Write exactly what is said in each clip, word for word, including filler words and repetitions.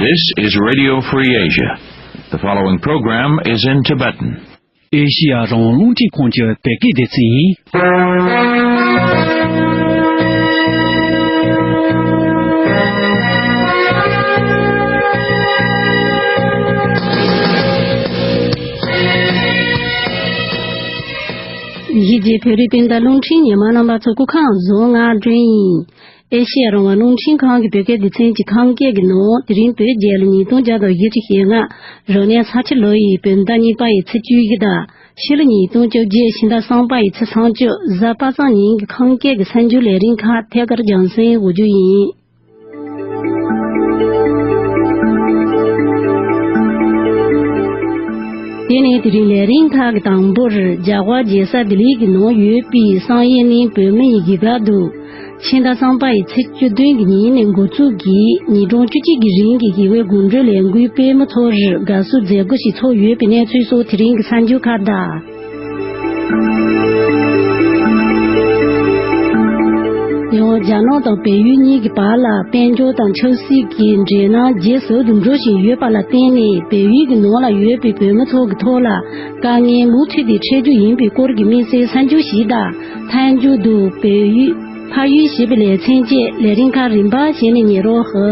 This is Radio Free Asia. The following program is in Tibetan. ཨེ་ཤི་ཡ་རང་དབང་རླུང་འཕྲིན་ཁང་གི་བོད་སྐད་སྡེ་ཚན་ཡིན། གཞིས་བྱེས་བོད་རིགས་སྤུན་ཟླ་རླུང་འཕྲིན་ཉན་མཁན་རྣམ་པ་ཚོ་སྐུ་ཁམས་བཟང་། ང་སྒྲོན་ཡིན། ཨེ་ཤེ་ཡ་རང་དབང་རླུང་འཕྲིན་ཁང་གི་བོད་སྐད་སྡེ་ཚན་གྱི་ཁམས་སྐད་ཀྱི་ནང་དེ་རིང་བོད་རྒྱལ་ལོ་ཉིས་སྟོང་བརྒྱ་དང་བཞི་བཅུ་ཞེ་ལྔ། རབ་གནས་ས་ཁྱི་ལོ་ཡི་བོད་ཟླ་གཉིས་པ་ཡི་ཚེས་བཅུ་བཞི་དང་། ཕྱི་ལོ་ཉིས་སྟོང་བཅོ་བརྒྱད་ཕྱི་ཟླ་གསུམ་པ་ཡི་ཚེས་སུམ་ཅུ་གཟའ་པ་སངས་ཉིན་གྱི་ཁམས་སྐད་ཀྱི་གསར་འགྱུར་ལས་རིམ་ཁག་ཐད་ཀར་རྒྱང་སྲིང་འགོ་འཛུགས་ཡིན། དེ་ནས་དེ་རིང་ལས་རིམ་ཁག་གི་དང་པོར་རྒྱ་གར་རྒྱལ་ས་ལྡི་ལི་གི་ནང་ཡོད་པའི་བསམ་ཡས་གླིང་བོད་མི་ཡི་གཞིས་སྒར་དུ། ཕྱི་ཟླ་གསུམ་པ་ཡི་ཚེས་བཅུ་བདུན་གྱི་ཉིན་ནས་འགོ་འཛུགས་ཀྱིས་ཉིན་གྲངས་བཅུ་གཅིག་གི་རིང་གི་གཞིས་བྱེས་གོམ་བགྲོད་ལས་འགུལ་སྤེལ་མི་ཚོར་དགའ་བསུའི་མཛད་སྒོ་ཞིག་ཚོགས་ཡོད་པའི་གནས་ཚུལ་སོགས་དེ་རིང་གི་གསར་འགྱུར་ཁག་དང་། ཡང་རྒྱ་ནག་དང་བལ་ཡུལ་གཉིས་ཀྱི་བར་ལ་དཔལ་འབྱོར་དང་ཆབ་སྲིད་ཀྱི་འབྲེལ་ལམ་ཇེ་ཟབ་ཏུ་འགྲོ་བཞིན་ཡོད་པ་ལ་བརྟེན་ནས། བལ་ཡུལ་གྱི་ནང་ལ་ཡོད་པའི་བོད་མི་ཚོ་གི་ཐོག་ལ་དཀའ་ངལ་མུ་མཐུད་དེ་འཕྲད་རྒྱུ་ཡིན་པའི་སྐོར་གྱི་དམིགས་བསལ་གསར་འགྱུར་ཞིག་དང་། མཐའ་མཇུག་ཏུ་བལ་ཡུལ་ཕ་ཡུལ་ཞེས་པའི་ལེ་ཚན་བཅས་ལས་རིམ་ཁག་རིམ་པ་བྱས་ནས་ཉན་རོགས་ཞུ།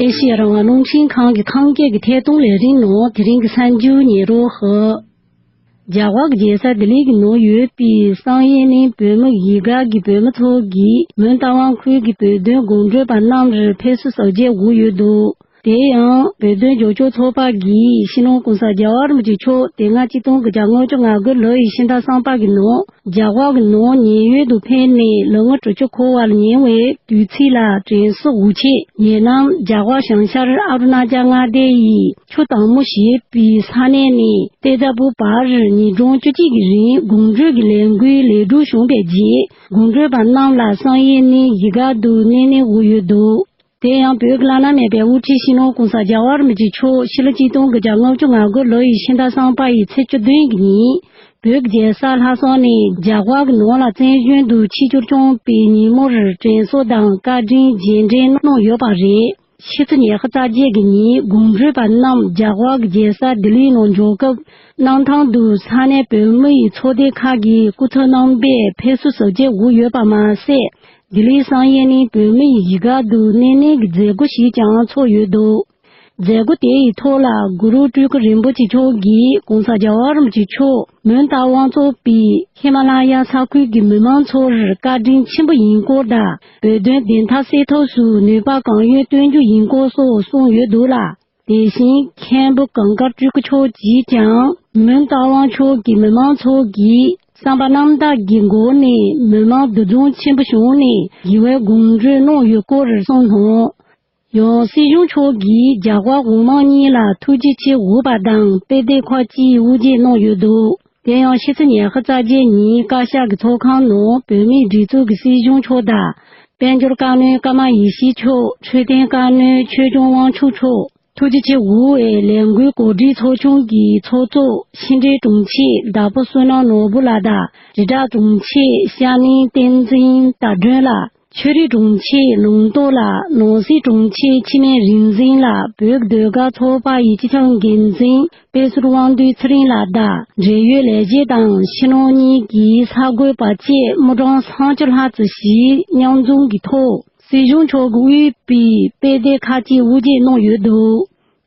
ཨེ་ཤེ་ཡ་རང་དབང་རླུང་འཕྲིན་ཁང་གི་ཁམས་སྐད་ཀྱི་ཐད་གཏོང་ལས་རིམ་ནང་དེ་རིང་གི་གསར་འགྱུར་ཉན་རོགས་ཞུ། རྒྱ་གར་གྱི་རྒྱལ་ས་ལྡི་ལི་གི་ནང་ཡོད་པའི་བསམ་ཡས་གླིང་བོད་མི་གཞིས་སྒར་གྱི་བོད་མི་ཚོ་གིས་མོན་རྟ་དབང་ཁུལ་གྱི་བོད་དོན་གོམ་བགྲོད་པ་རྣམས་ལ་ཕེབས་བསུ་གཟབ་རྒྱས་འོས་ཡོད་འདུག་དེ་ཡང་བོད་དོན་རྒྱབ་སྐྱོར་ཚོགས་པ་གིས་སྤྱི་ནོར་གོང་ས་རྒྱལ་བ་རིན་པོ་ཆེ་མཆོག་དེ་སྔ་ཆིག་སྟོང་དགུ་བརྒྱ་ལྔ་བཅུ་ང་དགུ་ལོ་ཡི་ཕྱི་ཟླ་གསུམ་པ་གི་ནང་རྒྱ་གར་གྱི་ནང་ཉེན་གཡོལ་དུ་ཕེབས་ནས་ལོ་ངོ་དྲུག་ཅུ་འཁོར་བ་ལ་ཉེ་བའི་དུས་ཚིགས་ལ་དྲན་གསོ་འོག་ཆེད་ཡིན་ནམ། རྒྱ་གར་བྱང་ཤར་ཨ་རུ་ན་ཅལ་མངའ་སྡེ་ཡི་ཆུ་དྭངས་མོ་ཞེས་པའི་ས་གནས་ནས་ཏེ་ཛ་པུར་བར་ཉིན་གྲངས་བཅུ་གཅིག་གི་རིང་གོམ་བགྲོད་ཀྱི་ལས་འགུལ་ལས་གྲུབ་བྱུང་བའི་རྗེས། གོམ་བགྲོད་པ་རྣམས་ལ་བསམ་ཡས་གླིང་གཞིས་སྒར་དུ་གནས་གནས་འོས་ཡོད་འདུག་དེ་ཡང་བོད་ཀྱི་བླ་ན་མེད་པའི་དབུ་ཁྲིད་སྤྱི་ནོར་གོང་ས་རྒྱལ་བ་རིན་པོ་ཆེ་མཆོག་ཕྱི་ལོ་ཆིག་སྟོང་དགུ་བརྒྱ་ལྔ་བཅུ་ང་དགུ་ལོ་ཡི་ཕྱི་ཟླ་གསུམ་པ་ཡི་ཚེས་བཅུ་བདུན་གྱི་ཉིན། བོད་ཀྱི་རྒྱལ་ས་ལྷ་ས་ནས་རྒྱ་གར་གྱི་ནང་ལ་བཙན་བྱོལ་དུ་ཆིབས་བསྒྱུར་བསྐྱངས་པའི་ཉིན་མོར་དྲན་གསོ་དང་བཀའ་དྲིན་རྗེས་དྲན་གནང་ཡོད་པ་རེད། ཕྱི་ཚེས་ཉི་ཤུ་རྩ་བརྒྱད་ཀྱི་ཉིན་གོམ་བགྲོད་པ་རྣམས་རྒྱ་གར་གྱི་རྒྱལ་ས་ལྡི་ལིའི་ནང་འབྱོར་སྐབས། གནམ་ཐང་དུ་ས་གནས་བོད་མི་ཡི་ཚོགས་སྡེ་ཁག་གི་སྐུ་ཚབ་རྣམ་པས་ཕེབས་བསུ་གཟབ་རྒྱས་འོས་ཡོད་པ་མ་ཟད། ལྡི་ལིའི་བསམ་ཡས་གླིང་བོད་མི་ཡི་གཞིས་སྒར་དུ་གནས་གནས་ཀྱི་མཛད་སྒོ་ཞིག་ཀྱང་ཚོགས་ཡོད་འདུག་མཛད་སྒོ་དེ་ཡི་ཐོག་ལ་གུ་རུ་སྤྲུལ་སྐུ་རིན་པོ་ཆེ་མཆོག་གིས་གོང་ས་རྒྱལ་བ་རིན་པོ་ཆེ་མཆོག་མོན་རྟ་དབང་གཙོས་པའི་ཧི་མ་ལ་ཡ་ས་ཁུལ་གྱི་མི་མང་ཚོར་བཀའ་དྲིན་ཆེན་པོ་ཡིན་སྐོར་དང་། བོད་དོན་བདེན་མཐའ་གསལ་ཐབས་སུ་ནུས་པ་གང་ཡོད་བཏོན་རྒྱུ་ཡིན་སྐོར་སོགས་གསུངས་ཡོད་འདུག་ལ། དེ་བཞིན་མཁན་པོ་གངས་དཀར་སྤྲུལ་སྐུ་མཆོག་གིས་ཀྱང་མོན་རྟ་དབང་ཕྱོགས་ཀྱི་མི་མང་ཚོ་གི་བསམ་པ་རྣམ་དག་གི་སྒོ་ནས་མི་མང་འདུ་འཛོམས་ཆེན་པོ་བྱུང་ནས་གཞིས་བྱེས་གོམ་བགྲོད་གནང་ཡོད་སྐོར་གསུངས་སོང་། ཡང་སྲིད་གཞུང་ཕྱོགས་ཀྱིས་རྒྱ་གར་དབུ་མང་གཉིས་ལ་ཐུགས་རྗེ་ཆེ་འོས་པ་དང་དཔེ་དེབ་ཁག་ཅིག་དབུ་འབྱེད་གནང་ཡོད་འདུག་དེ་ཡང་ཕྱི་ཚེས་ཉི་ཤུ་རྩ་བརྒྱད་ཉིན་བཀའ་ཤག་གི་ཚོགས་ཁང་ནང་བོད་མིའི་སྒྲིག་འཛུགས་ཀྱི་སྲིད་གཞུང་མཆོག་དང་། དཔལ་འབྱོར་བཀའ་བློན་ཀརྨ་ཡེ་ཤེས་མཆོག་འཕྲོད་བསྟེན་བཀའ་བློན་ཆོས་སྐྱོང་དབང་ཕྱུག་མཆོག་ཐུགས་རྗེ་ཆེ་འོས་པའི་ལས་འགུལ་གོ་སྒྲིག་ཚོགས་ཆུང་གི་ཚོགས་གཙོ་ཕྱི་འབྲེལ་དྲུང་ཆེ་དྭགས་པོ་བསོད་ནམས་ནོར་བུ་ལགས་དང་། དྲིལ་བསྒྲགས་དྲུང་ཆེ་ཤར་གླིང་བསྟན་འཛིན་ཟླ་སྒྲོན་ལགས། ཆོས་རིག་དྲུང་ཆེ་ལུང་རྟོགས་ལགས། ནང་སྲིད་དྲུང་ཆེ་འཆི་མེད་རིག་འཛིན་ལགས། བོད་ཀྱི་ཟློས་གར་ཚོགས་པ་ཡི་སྤྱི་ཁྱབ་འགན་འཛིན་དཔལ་ཟུར་དབང་འདུས་ཚེ་རིང་ལགས་དང་། འབྲེལ་ཡོད་ལས་བྱེད་དང་ཕྱི་ནང་གཉིས་ཀྱི་གསར་འགོད་པ་བཅས་དམུ་གྲངས་སུམ་ཅུ་ལྷག་ཙམ་ཞིག་མཉམ་འཛོམས་ཀྱི་ཐོག་སྲིད་གཞུང་མཆོག་གིས་དབུས་པའི་དཔེ་དེབ་ཁག་ཅིག་དབུ་འབྱེད་གནང་ཡོད་འདུག་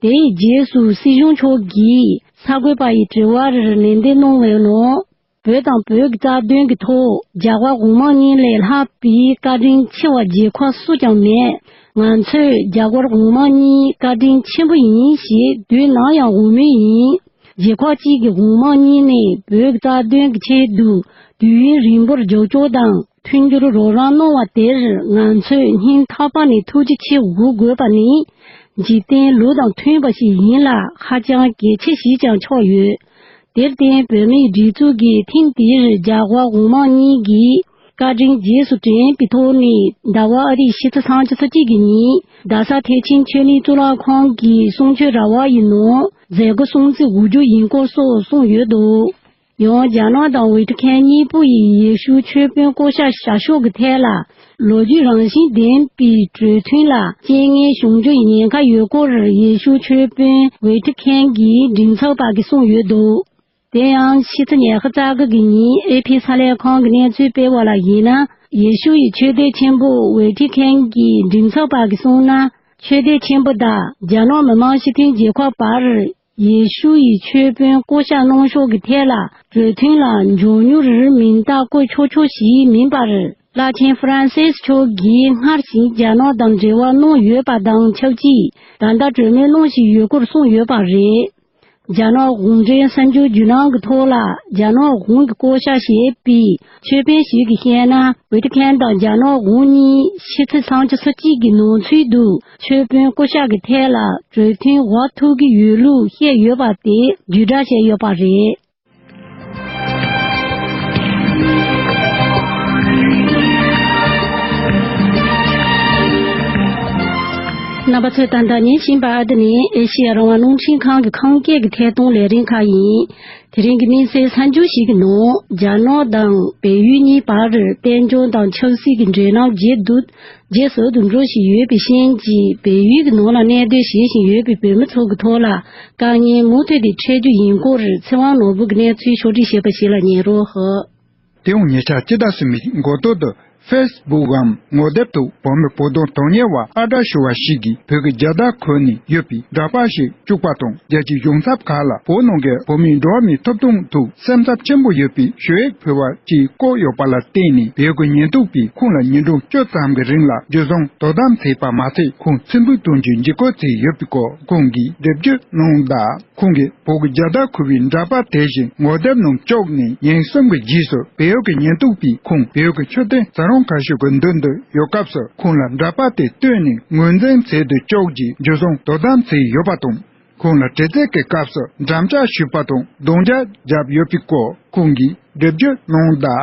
དེའི་རྗེས་སུ་སྲིད་གཞུང་མཆོག་གིས་གསར་འགོད་པ་ཡི་དྲི་བར་ལན་འདེབས་གནང་བའི་ནང་། བོད་དང་བོད་ཀྱི་རྩ་དོན་གྱི་ཐོག་རྒྱ་གར་གོང་མ་གཉིས་ལས་ལྷག་པའི་བཀའ་དྲིན་ཆེ་བ་རྒྱལ་ཁབ་སུ་ཀྱང་མེད། ང་ཚོས་རྒྱ་གར་གོང་མ་གཉིས་བཀའ་དྲིན་ཆེན་པོ་ཡིན་ཞེས་དུས་ནམ་ཡང་འོས་མུས་ཡིན། རྒྱལ་ཁབ་གཅིག་གི་གོང་མ་གཉིས་ནས་བོད་ཀྱི་རྩ་དོན་གྱི་ཆེད་དུ་དུས་ཡུན་རིང་པོར་རྒྱབ་སྐྱོར་དང་མཐུན་འགྱུར་རོགས་རམ་གནང་བ་དེར་ང་ཚོས་སྙིང་ཐག་པ་ནས་ཐུགས་རྗེ་ཆེ་ཞུ་དགོས་པ་ནི་འཇིག་རྟེན་ལུགས་དང་མཐུན་པ་ཞིག་ཡིན་ལ་ཧ་ཅང་གལ་ཆེ་ཞིག་ཀྱང་ཆགས་ཡོད། དེར་བརྟེན་བོད་མིའི་སྒྲིག་འཛུགས་ཀྱིས་ཐེངས་འདིར་རྒྱ་གར་གོང་མ་གཉིས་ཀྱི་བཀའ་དྲིན་རྗེས་སུ་དྲན་པའི་ཐོག་ནས་ཟླ་བ་ཨ་རིའི་ཕྱི་ཚེས་སུམ་ཅུ་སོ་གཅིག་གི་ཉིན་རྡ་ས་ཐེག་ཆེན་ཆོས་གླིང་གཙུག་ལག་ཁང་གི་གསུང་ཆོས་ར་བ་ཡི་ནང་མཛད་སྒོ་སྲུང་བརྩི་འོས་རྒྱུ་ཡིན་སྐོར་སོགས་གསུངས་ཡོད་འདུག་ཡང་རྒྱ་ནག་དང་ཝེ་ཏི་ཁན་གཉིས་པོ་ཡིས་ཡེ་ཤུ་ཆོས་དཔོན་བསྐོ་བཞག་བྱ་ཕྱོགས་ཀྱི་ཐད་ལ། ལོ་རྒྱུས་རང་བཞིན་ལྡན་པའི་གྲོས་མཐུན་ལ་རྐྱེན་ངན་བྱུང་རྒྱུ་ཡི་ཉེན་ཁ་ཡོད་སྐོར། ཡེ་ཤུ་ཆོས་དཔོན་ཝེ་ཏི་ཁན་གྱི་མགྲིན་ཚབ་པ་གིས་གསུངས་ཡོད་འདུག་དེ་ཡང་ཕྱི་ཚེས་ཉི་ཤུ་རྩ་དགུ་གི་ཉིན་ཨེ་ཕི་གསར་ལས་ཁང་གི་གནས་ཚུལ་སྤེལ་བ་ལ་ཡིན་ན། ཡེ་ཤུ་ཡི་ཆོས་སྡེ་ཆེན་པོ་ཝེ་ཏི་ཁན་གྱི་མགྲིན་ཚབ་པ་གིས་གསུངས་ན། ཆོས་སྡེ་ཆེན་པོ་དང་རྒྱ་ནག་མི་དམངས་སྤྱི་མཐུན་རྒྱལ་ཁབ་བར། ཡེ་ཤུ་ཡི་ཆོས་དཔོན་བསྐོ་བཞག་གནང་ཕྱོགས་ཀྱི་ཐད་ལ་གྲོས་མཐུན་ལ་མགྱོགས་མྱུར་མིང་རྟགས་བཀོད་ཆོག་ཆོག་ཞིག་མིན་པར། བླ་ཆེན་ཧྥ་རན་སིས་མཆོག་གིས་སྔར་བཞིན་རྒྱ་ནག་དང་འབྲེལ་བ་གནང་ཡོད་པ་དང་ཆབས་ཅིག་ད་ལྟ་གྲོས་མོལ་གནང་བཞིན་ཡོད་སྐོར་གསུངས་ཡོད་པ་རེད། རྒྱ་ནག་གུང་ཁྲན་གསར་འགྱུར་བརྒྱུད་ལམ་གྱི་ཐོག་ལ་རྒྱ་ནག་གུང་གིས་བསྐོ་བཞག་བྱས་པའི་ཆོས་དཔོན་ཞིག་གིས་བཤད་ན། ཝེ་ཏི་ཁན་དང་རྒྱ་ནག་གུང་གཉིས་ཕྱི་ཚེས་སུམ་ཅུ་སོ་གཅིག་གི་ནང་ཚུད་དུ་ཆོས་དཔོན་བསྐོ་བཞག་གི་ཐད་ལ་གྲོས་མཐུན་འོག་ཐུག་གི་ཡོད་ལུགས་བཤད་ཡོད་པ་དེ་བརྒྱུད་བསྒྲགས་བྱས་ཡོད་པ་རེད། རྣམ་པ་ཚོས་ད་ལྟ་ཉན་བཞིན་པ་འདི་ནི་ཨེ་ཤེ་ཡ་རང་དབང་རླུང་འཕྲིན་ཁང་གི་ཁམས་སྐད་ཀྱི་ཐད་གཏོང་ལས་རིམ་ཁག་ཡིན། དེ་རིང་གི་དམིགས་བསལ་གསར་འགྱུར་ཞིག་གི་ནང་རྒྱ་ནག་དང་བལ་ཡུལ་གཉིས་བར་དཔལ་འབྱོར་དང་ཆབ་སྲིད་ཀྱི་འབྲེལ་ལམ་ཇེ་སྡུག་ཇེ་ཟབ་ཏུ་འགྲོ་བཞིན་ཡོད་པའི་རྐྱེན་གྱིས། བལ་ཡུལ་གྱི་ནང་ལ་གནས་སྡོད་བྱེད་བཞིན་ཡོད་པའི་བོད་མི་ཚོ་གི་ཐོག་ལ་དཀའ་ངལ་མུ་མཐུད་དེ་འཕྲད་རྒྱུ་ཡིན་སྐོར། ཚེ་དབང་ནོར་བུ་གི་གནས་ཚུལ་ཕྱོགས་སྒྲིག་བྱས་པ་ཞིག་ལ་ཉན་རོགས་ཞུ། དེ་ཡང་ཉེ་ཆར་སྤྱི་ཟླ་གསུམ་པའི་འགོ་སྟོད་དུ་ཕེ་སི་བུག་གམ་ངོ་དེབ་ཐོག་བོད་མི་བོད་དོན་དོན་གཉེར་བ་ཨ་བྲ་ཞུ་བ་ཞིག་གིས་བོད་ཀྱི་རྒྱལ་དར་འཁོད་ནས་ཡོད་པའི་འདྲ་པར་ཞིག་བཅུག་པ་དང་། རྒྱལ་སྤྱིའི་གཞུང་ཚབ་ཁག་ལ་བོད་ནང་གི་བོད་མིའི་འགྲོ་བ་མིའི་ཐོབ་ཐང་ཐོག་སེམས་འཚབ་ཆེན་པོ་ཡོད་པའི་ཞུ་ཡིག་ཕུལ་བ་བཅས་བཀོད་ཡོད་པ་ལ་བརྟེན་ནས། བལ་ཡུལ་གྱི་ཉེན་རྟོག་པས་ཁོང་ལ་ཉིན་གྲངས་བཅུ་ཙམ་གྱི་རིང་ལ་འཇུ་བཟུང་དོ་དམ་བྱས་པ་མ་ཚད། ཁོང་ཚེ་འཕོས་གཏོང་རྒྱུའི་འཇིགས་སྐུལ་བྱས་ཡོད་པའི་སྐོར་ཁོང་གིས་འགྲེལ་བརྗོད་གནང་གདའ། ཁོང་གིས་བོད་ཀྱི་རྒྱལ་དར་འཁོད་པའི་འདྲ་པར་དེ་བཞིན་ངོ་དེབ་ནང་བཅུག་ནས་ཉིན་གསུམ་གྱི་རྗེས་སུ་བལ་ཡུལ་གྱི་ཉེན་རྟོག་པས་ཁོང་བལ་ཡུལ་གྱི་མཆོད་རྟེན་གཟིམ་རུམ་ཁ་ཤས་ཀྱི་མདུན་དུ་ཡོད་སྐབས་སུ་ཁོང་ལ་འདྲ་པར་དེ་བཏོན་ནས་ངོས་འཛིན་བྱེད་དུ་བཅུག་རྗེས་འཇུ་བཟུང་དོ་དམ་བྱས་ཡོད་པ་དང་། ཁོང་ལ་དྲི་རྩད་ཀྱི་སྐབས་སུ་འགྲམ་ལྕག་གཞུས་པ་དང་རྡུང་རྡེག་བརྒྱབ་ཡོད་པའི་སྐོར་ཁོང་གིས་འགྲེལ་བརྗོད་གནང་གདའ།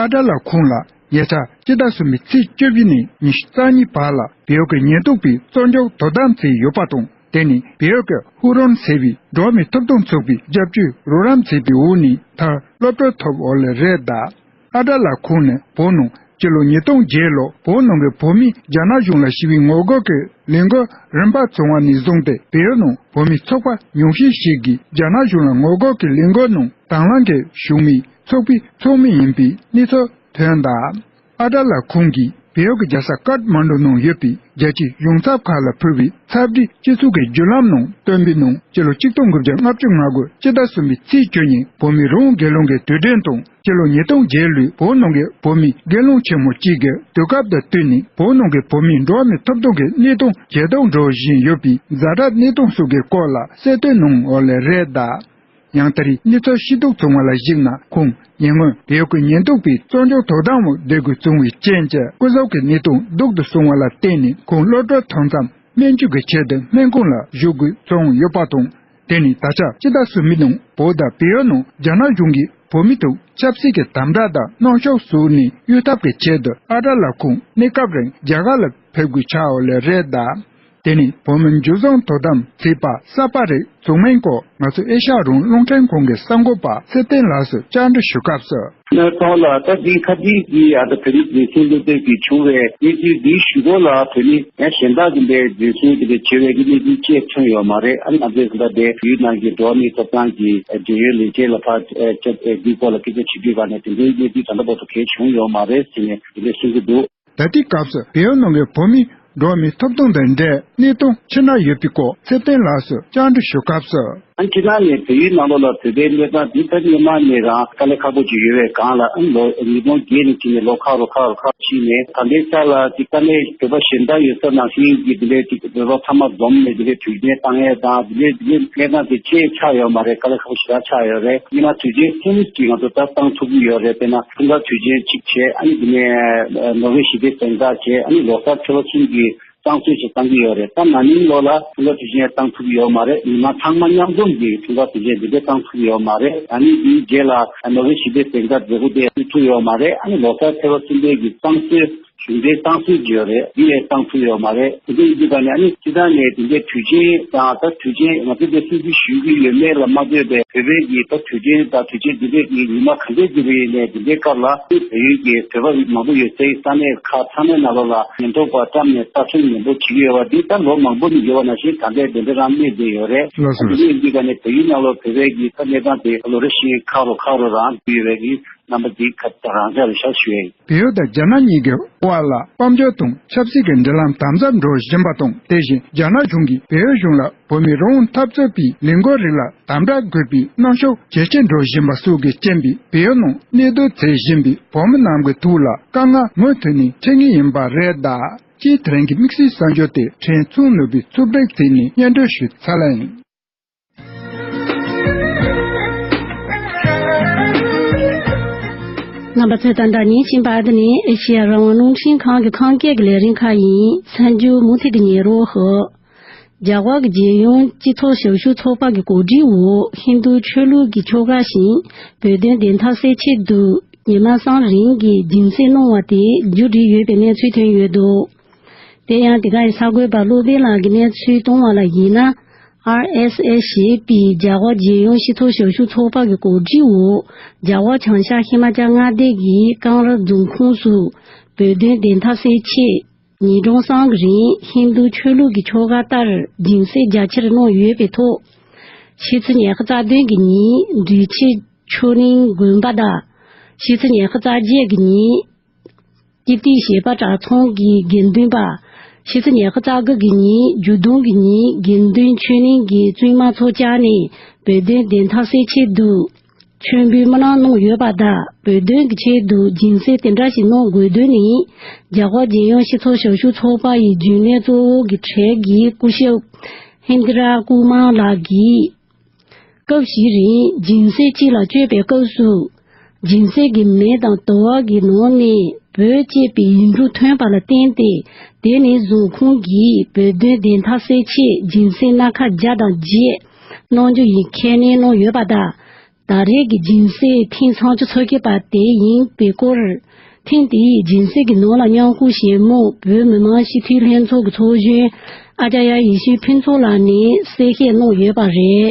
ཨ་བྲ་ལགས་ཁོང་ལ་ཉེ་ཆར་སྤྱི་ཟླ་གསུམ་པའི་ཚེས་བཅུ་བཞི་ནས་ཉི་ཤུ་རྩ་གཉིས་བར་ལ་བལ་ཡུལ་གྱི་ཉེན་རྟོག་པས་བཙོན་འཇུག་དོ་དམ་བྱས་ཡོད་པ་དང་། དེ་ནི་བལ་ཡུལ་གྱི་ཧུ་རོན་ཟེར་བའི་འགྲོ་བ་མིའི་ཐོབ་ཐང་ཚོགས་པས་རྒྱབ་སྐྱོར་རོགས་རམ་བྱས་པའི་འོག་ནས་མཐར་གློད་གྲོལ་ཐོབ་ཡོད་ལེ་རེད་གདའ། ཨ་བྲ་ལགས་ཁོང་ནི་བོད་ནང་སྤྱི་ལོ་ཉིས་སྟོང་བརྒྱད་ལོར་བོད་ནང་གི་བོད་མིས་རྒྱ་ནག་གཞུང་ལ་ཞུ་བའི་ངོ་རྒོལ་གྱི་ལས་འགུལ་རིམ་པ་བྱུང་བ་ནས་བཟུང་སྟེ་བལ་ཡུལ་ནང་བོད་མིའི་ཚོགས་པ་ཉུང་ཤས་ཤིག་གིས་རྒྱ་ནག་གཞུང་ལ་ངོ་རྒོལ་གྱི་ལས་འགུལ་ནང་དང་བླངས་ཀྱིས་ཞུགས་མི་ཚོགས་པའི་ཚོགས་མི་ཡིན་པའི་གནས་ཚུལ་ཐོན་གདའ། ཨ་བྲ་ལགས་ཁོང་གིས་བལ་ཡུལ་གྱི་རྒྱལ་ས་ཀཏ་མན་ཌུ་ནང་ཡོད་པའི་རྒྱལ་སྤྱིའི་གཞུང་ཚབ་ཁག་ལ་ཕུལ་བའི་ཚབ་སྒྲིག་སྤྱི་ཚོགས་ཀྱི་བརྒྱུད་ལམ་ནང་བཏོན་པའི་ནང་སྤྱི་ལོ་ཆིག་སྟོང་དགུ་བརྒྱ་ལྔ་བཅུ་ང་དགུ་སྤྱི་ཟླ་གསུམ་པའི་ཚེས་བཅུ་ཉིན་བོད་མིའི་རང་དབང་སྒེར་ལངས་ཀྱི་དུས་དྲན་དང་། སྤྱི་ལོ་ཉིས་སྟོང་བརྒྱད་ལོའི་བོད་ནང་གི་བོད་མིའི་སྒེར་ལངས་ཆེན་མོ་གཅིག་གི་དུས་སྐབས་དང་བསྟུན་ནས་བོད་ནང་གི་བོད་མིའི་འགྲོ་བ་མིའི་ཐོབ་ཐང་གི་གནས་སྟངས་ཇེ་སྡུག་འགྲོ་བཞིན་ཡོད་པའི་ཛ་དྲག་གནས་སྟངས་སོགས་ཀྱི་སྐོར་ལ་གསལ་སྟོན་གནང་ཡོད་ལེ་རེད་གདའ། ཡང་ད་རེས་གནས་ཚུལ་ཤེས་རྟོགས་བྱུང་བ་ལ་གཞིགས་ན། ཁོང་ཉེ་སྔོན་བལ་ཡུལ་གྱི་ཉེན་རྟོག་པས་བཙོན་འཇུག་དོ་དམ་འོག་བསྡད་དགོས་བྱུང་བའི་རྐྱེན་གྱིས་སྐུ་གཟུགས་ཀྱི་གནས་སྟངས་སྡུག་ཏུ་སོང་བ་ལ་བརྟེན་ནས་ཁོང་གློད་གྲོལ་ཐོབ་མཚམས་སྨན་བཅོས་ཀྱི་ཆེད་དུ་སྨན་ཁང་ལ་བཞུགས་དགོས་བྱུང་ཡོད་པ་དང་། དེ་ནི་ད་ཆ་སྤྱི་ཟླ་གསུམ་པའི་ནང་བོད་དང་བལ་ཡུལ་ནང་རྒྱ་ནག་གཞུང་གིས་བོད་མི་ཐོག་ཆབ་སྲིད་ཀྱི་དམ་དྲག་དང་གནོན་ཤུགས་བཟོས་ནས་གཡོལ་ཐབས་ཀྱི་ཆེད་དུ་ཨ་བྲ་ལགས་ཁོང་གནས་སྐབས་རིང་རྒྱ་གར་ལ་ཕེབས་དགོས་ཆགས་ཡོད་ལེ་རེད་གདའ། དེ་ནི་བོད་མི་འཇུ་བཟུང་དོ་དམ་བྱེད་པ་གསར་པ་རིགས་བྱུང་མིན་སྐོར་ང་ཚོ་ཨེ་ཤ་ཡ་རང་དབང་རླུང་འཕྲིན་ཁང་གི་གསར་འགོད་པ་ཚེ་བརྟན་ལགས་སུ་བཅར་འདྲི་ཞུ་སྐབས་སུ། ནས་ཐོག་ལ་ད་འདི་ཁ་ཅིག་གིས་ཨ་ད་བོད་མི་འཛིན་བཟུང་བློ་འདོན་གྱི་བྱུང་བའི་གནས་ཚུལ་འདིའི་གཞུག་གུ་ལ་བོད་མི་ཡང་གཞན་དག་གིས་འདི་འཛིན་བཟུང་དེ་འདྲ་བྱེད་པའི་གནས་ཚུལ་ཅིག་ཐོན་ཡོད་མ་རེད། ཨ་ནི་ང་ཚོས་ད་ལྟའི་བོད་ནང་གི་འགྲོ་བ་མིའི་ཐོབ་ཐང་གི་འབྲེལ་ཡོད་ལས་བྱེད་ལ་ཕར་བཅར་ཏེ་འདིའི་སྐོར་ལ་སྐད་ཆ་དྲིས་དུས་ག་ནས་དེ་འདྲའི་གནས་ཚུལ་ད་ལྟ་བར་དུ་གང་ཡང་བྱུང་ཡོད་མ་རེད་ཟེར་ནས་དེ་འདྲ་གསུང་གི་འདུག། ད་ལྟའི་སྐབས་སུ་བལ་ཡུལ་ནང་གི་བོད་མིའི་འགྲོ་བ་མིའི་ཐོབ་ཐང་དང་འབྲེལ་གནས་སྟངས་ཅི་འདྲ་ཡོད་པའི་སྐོར་ཚེ་བརྟན་ལགས་སུ་བཅར་འདྲི་ཞུ་སྐབས་སུ། ཨ་ནི་སྤྱིར་བཏང་ནས་བལ་ཡུལ་ནང་ལོགས་ལ་བོད་པའི་གནས་སྟངས་འདི་ད་སྔོན་མ་ནས་རང་དཀའ་ལས་ཁག་པོ་ཅིག་ཡོད་པའི་སྒང་ལ། ཨ་ནི་ལོ་ཉིས་སྟོང་བརྒྱད་ནས་བྱས་ནས་ལོ་ཁ་རུ་ཁ་རུ་ཁ་རུ་ཕྱིན་ནས། ད་ལྟའི་ཆ་ལ་ཅིག་དཀའ་ངལ་བོད་པ་གཞན་དག་ཡོད་ས་ནང་བཞིན་གྱི་འདི་འདྲའི་ཅིག་བོད་པ་ཚང་མ་འཛོམས་ནས་འདི་འདྲའི་དུས་ཆེན་བཏང་ཡས་དང་། འདི་འདྲའི་འདི་འདྲའི་གནས་སྟངས་དེ་ཅིག་ཆགས་ཡོད་མ་རེད། དཀའ་ལས་ཁག་པོ་ཞེ་དྲག་ཆགས་ཡོད་རེད། སྔོན་མ་དུས་ཆེན་གསུམ་ཅིག་ང་ཚོ་ད་བཏང་ཐུབ་ཀྱི་ཡོད་རེད། དཔེར་ན་འཁྲུངས་སྐར་དུས་ཆེན་གཅིག་བྱས། ཨ་ནི་འདི་ནས་ནོ་བྷེལ་ཞི་བདེའི་གཟེངས་རྟགས་བྱས། ཨ་ནི་ལོ་གསར་ཚེས་པ་གསུམ་གྱི་བསང་གསོལ་ཞིག་བཏང་གི་ཡོད་རེད། ད་ན་ནིང་ལོ་ལ་འཁྲུངས་སྐར་དུས་ཆེན་བཏང་ཐུབ་ཀྱི་ཡོད་མ་རེད། མི་མང་ཚང་མ་མཉམ་འཛོམས་ཀྱི་འཁྲུངས་སྐར་དུས་ཆེན་འདི་འདྲ་བཏང་ཐུབ་ཀྱི་ཡོད་མ་རེད། ད་ནི་འདིའི་རྗེས་ལ་ནོ་བྷེལ་ཞི་བདེའི་གཟེངས་རྟགས་མཛད་སྒོ་དེ་ཐུབ་ཡོད་མ་རེད། ཨ་ནི་ལོ་གསར་ཚེས་པ་གསུམ་པའི་གི་བསང་གསོལ་ གཞུང་འབྲེལ་གཏང་སྲོལ་ཡོད་རེད། ཡིན་ཡང་གཏང་ཐུབ་ཡོད་མ་རེད། དེ་འདྲ་ཡིན་དུས་ད་ནས་ཨ་ནི་སྤྱིར་བཏང་ནས་དེ་འདྲའི་དུས་ཆེན་དང་ད་དུས་ཆེན་ང་ཚོ་འདི་སྲིད་ཇུས་ཞུ་གི་ཡོད་མེད་ལ་མ་ལྟོས་པའི་བོད་པའི་གི་ད་དུས་ཆེན་དང་དུས་ཆེན་འདི་འདྲའི་གི་ཉི་མ་ག་འདྲའི་གི་རིང་ནས་འདི་འདྲའི་སྐབས་ལ་བལ་ཡུལ་གྱི་བོད་པ་མང་པོ་ཡོད་སའི་ས་གནས་ཁག་ཚང་མའི་ནང་ལོགས་ལ་ཉེན་རྟོག་པ་བཀྲམ་ནས་ལྟ་སྲུང་ནན་པོ་བྱེད་ཀྱི་ཡོད་པ་འདི་ད་ལོ་མང་པོ་ནས་ཡོད་པ་ནང་བཞིན་ད་ལྟའི་འདི་འདྲ་རང་གནས་བསྡད་ཡོད་རེད། ལགས་སོ། ཨ་ནི་འདི་འདྲའི་གི་ད་ནས་བལ་ཡུལ་ནང་ལོགས་བོད་པའི་གི་ད་གནས་སྟངས་དེ་ལོ་རེ་བཞིན་ཁག་རུ་ཁག་རུ་རང་འགྲོ་ཡོད་པའི་གི་རྣམ་པ་འདི་ཁ་ད་རང་འཇགས་རེད་ཤག་ཞུ་ཡ་ཡིན། བལ་ཡུལ་དང་རྒྱ་ནག་གཉིས་ཀྱི་དབར་ལ་དཔལ་འབྱོར་དང་ཆབ་སྲིད་ཀྱི་འབྲེལ་ལམ་དམ་ཟབ་འགྲོ་བཞིན་པ་དང་། དེ་བཞིན་རྒྱ་ནག་གཞུང་གིས་བལ་ཡུལ་གཞུང་ལ་བོད་མིའི་རང་དབང་འཐབ་རྩོད་པའི་ལས་འགུལ་རིགས་ལ་དམ་དྲག་དགོས་པའི་གནོན་ཤུགས་ཇེ་ཆེར་འགྲོ་བཞིན་པ་སོགས་ཀྱི་རྐྱེན་པས་བལ་ཡུལ་ནང་གནས་སྡོད་མཛད་བཞིན་པའི་བོད་མི་རྣམས་ཀྱི་ཐོག་ལ་དཀའ་ངལ་མུ་མཐུད་ནས་འཕྲད་ངེས་ཡིན་པ་རེད། ད་ཅིའི་དེ་རིང་གི་དམིགས་བསལ་གསར་འགྱུར་དེ་ཕྲན་ཚེ་རིང་ནོར་བུས་ཕྱོགས་སྒྲིག་བྱས་ནས་སྙན་སྒྲོན་ཞུས་ཚར་ལ་ཡིན། རྣམ་པ་ཚོས་ད་ལྟ་ཉན་བཞིན་པ་འདི་ནི་ཨེ་ཤེ་ཡ་རང་དབང་རླུང་འཕྲིན་ཁང་གི་ཁམས་སྐད་ཀྱི་ལས་རིམ་ཁག་ཡིན། གསར་འགྱུར་མུ་མཐུད་དུ་ཉན་རོགས་ཞུ། རྒྱ་གར་གྱི་རྒྱལ་ཡོངས་སྤྱི་ཚོགས་ཞབས་ཞུ་ཚོགས་པ་གི་གོ་སྒྲིག་འོག་ཧིན་རྡུ་ཆོས་ལུགས་ཀྱི་ཆོ་ག་བཞིན་བོད་དོན་བདེན་མཐའ་གསལ་ཆེད་དུ་ཉི་མ་གསུམ་རིང་གི་སྦྱིན་སྲེག་གནང་བ་དེ་མཇུག་བསྒྲིལ་ཡོད་པའི་གནས་ཚུལ་ཐོན་ཡོད་འདུག་དེ་ཡང་དེ་ག་ཡི་གསར་འགོད་པ་བློ་བྷེ་ལགས་ཀྱིས་གནས་ཚུལ་བཏང་བ་ལ་གཞིགས་ན། ཨར་ཨེས་ཨེས་ཞེས་པའི་རྒྱ་གར་རྒྱལ་ཡོངས་སྤྱི་ཚོགས་ཞབས་ཞུ་ཚོགས་པ་གི་གོ་སྒྲིག་འོག་རྒྱ་གར་བྱང་ཤར་ཧི་མ་ཅལ་མངའ་སྡེ་གི་ཀང་ར་རྫོང་ཁོངས་སུ་བོད་དོན་བདེན་མཐའ་གསལ་ཆེད་ཉིན་གྲངས་གསུམ་གྱི་རིང་ཧིན་རྡུ་ཆོས་ལུགས་ཀྱི་ཆོ་ག་ལྟར་སྦྱིན་སྲེག་རྒྱ་ཆེར་གནང་ཡོད་པའི་ཐོག་ཕྱི་ཚེས་ཉི་ཤུ་རྩ་བདུན་གྱི་ཉིན་འབྲི་ཆུའི་ཆོས་གླིང་དགོན་པ་དང་། ཕྱི་ཚེས་ཉི་ཤུ་རྩ་བརྒྱད་ཀྱི་ཉིན་ཀིརྟིའི་བཞད་པ་གྲྭ་ཚང་གི་དགེ་འདུན་པ། ཕྱི་ཚེས་ཉི་ཤུ་རྩ་དགུ་གི་ཉིན་འཇུ་བསྡོམས་ཀྱི་ཉིན་དགེ་འདུན་ཆོས་གླིང་གི་བཙུན་མ་ཚོ་བཅར་ནས་བོད་དོན་བདེན་མཐའ་གསལ་ཆེད་དུ་མཆོད་འབུལ་སྨོན་ལམ་གནང་ཡོད་པ་དང་། བོད་དོན་གྱི་ཆེད་དུ་སྦྱིན་སྲེག་དེ་འདྲ་ཞིག་གནང་དགོས་དོན་ནི་རྒྱ་གར་རྒྱལ་ཡོངས་སྤྱི་ཚོགས་ཞབས་ཞུ་ཚོགས་པ་ཡི་རྒྱུན་ལས་གཙོ་བོ་གི་གྲས་ཀྱི་སྐུ་ཞབས་ཧིན་དི་ར་ཀུ་མཱ་ལགས་ཀྱིས། སྐབས་ཤིག་རིང་སྦྱིན་སྲེག་གཅིག་ལ་སྤྱོད་པའི་སྐབས་སུ། སྦྱིན་སྲེག་གི་མེ་དང་དུ་བ་གི་ནང་ནས་འབོལ་ཅེས་པའི་ཡིག་འབྲུ་ཐོན་པ་ལ་བརྟེན་ཏེ། དེ་ནས་བཟུང་ཁོང་གིས་བོད་དོན་བདེན་མཐའ་གསལ་ཆེད་སྦྱིན་སྲེག་སྣ་ཁ་བརྒྱ་དང་བརྒྱད་གནང་རྒྱུ་ཡིན་ཁས་ལེན་གནང་ཡོད་པ་དང་། ད་རེས་ཀྱི་སྦྱིན་སྲེག་ཐེངས་སུམ་ཅུ་སོ་བརྒྱད་པ་དེ་ཡིན་པའི་སྐོར། ཐེངས་དེའི་སྦྱིན་སྲེག་གི་ནང་ལ་མཉམ་ཞུགས་བྱེད་མུས་བོད་མི་མང་སྤྱི་འཐུས་ལྷན་ཚོགས་ཀྱི་ཚོགས་གཞོན་ཨ་ཅཱརྱ་ཡེ་ཤེས་ཕུན་ཚོགས་ལགས་ནས་གསལ་བཤད་གནང་ཡོད་པ་རེད།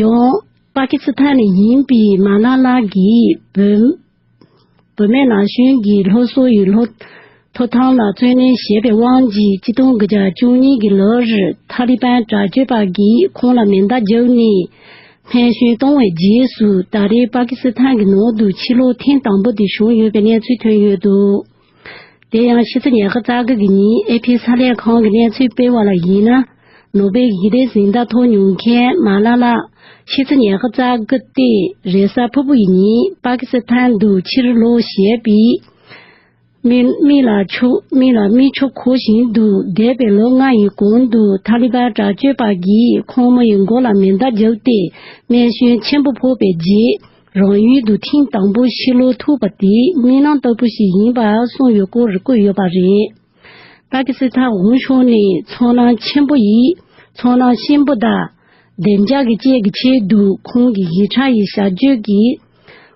ཡང་། པ་ཀི་སི་ཐན་ནས་ཡིན་པའི་མ་ལ་ལ་གིས་བུད་བུད་མེད་ན་གཞོན་གྱི་སློབ་གསོ་ཡི་སློབ་ཐོབ་ཐང་ལ་བརྩོན་ལེན་བྱས་པའི་དབང་གིས་ཆིག་སྟོང་དགུ་བརྒྱ་བཅུ་གཉིས་ཀྱི་ལོར་ཐ་ལི་པན་དྲག་སྤྱོད་པ་གིས་ཁོང་ལ་མེ་མདའ་བརྒྱབ་ནས་སྨན་གཞུང་བཏང་བའི་རྗེས་སུ་ད་རེས་པ་ཀི་སི་ཐན་གྱི་ནང་དུ་ཕྱིར་ལོག་ཐེངས་དང་པོ་དེ་བྱུང་ཡོད་པའི་གནས་ཚུལ་ཐོན་ཡོད་འདུག་དེ་ཡང་ཕྱི་ཚེས་ཉི་ཤུ་རྩ་དགུ་གི་ཉིན་ཨེ་ཕི་གསར་ལས་ཁང་གི་གནས་ཚུལ་སྤེལ་བ་ལ་གཞིགས་ན། ནོ་སྦེལ་ཞི་བདེའི་གཟེངས་རྟགས་ཐོབ་མྱོང་མཁན་མ་ལ་ལ་ཕྱི་ཚེས་ཉི་ཤུ་རྩ་དགུ་སྟེ་རེས་གཟའ་ཕུར་བུ་ཡི་ཉིན་པ་ཀི་སི་ཐན་དུ་ཕྱིར་ལོག་བྱས་པའི་མི་མི་ལ་ཆུ་མི་ལ་མི་ཆུ་འཁོར་བཞིན་དུ་འདས་པའི་ལོ་ལྔ་ཡི་གོང་དུ་ཐ་ལི་པན་དྲག་སྤྱོད་པ་གིས་ཁོང་མོ་ཡི་མགོ་ལ་མེ་མདའ་བརྒྱབ་སྟེ་རྨས་སྐྱོན་ཆེན་པོ་ཕོག་པའི་རྗེས། རང་ཡུལ་དུ་ཐེངས་དང་པོ་ཕྱིར་ལོག་ཐུབ་པ་དེ་རྨི་ལམ་ལྟ་བུ་ཞིག་ཡིན་པ་གསུངས་ཡོད་སྐོར་བཀོད་ཡོད་པ་རེད། པ་ཀི་སི་ཐན་གཞུང་ཕྱོགས་ནས་ཚོར་སྣང་ཆེན་པོ་ཡིས་ཚོར་སྣང་ཆེན་པོ་དང་བདེ་འཇགས་ཀྱི་བཅས་ཀྱི་ཆེད་དུ་ཁོང་གི་ཡིག་ཆ་ཡི་བྱ་སྤྱོད་ཀྱིས་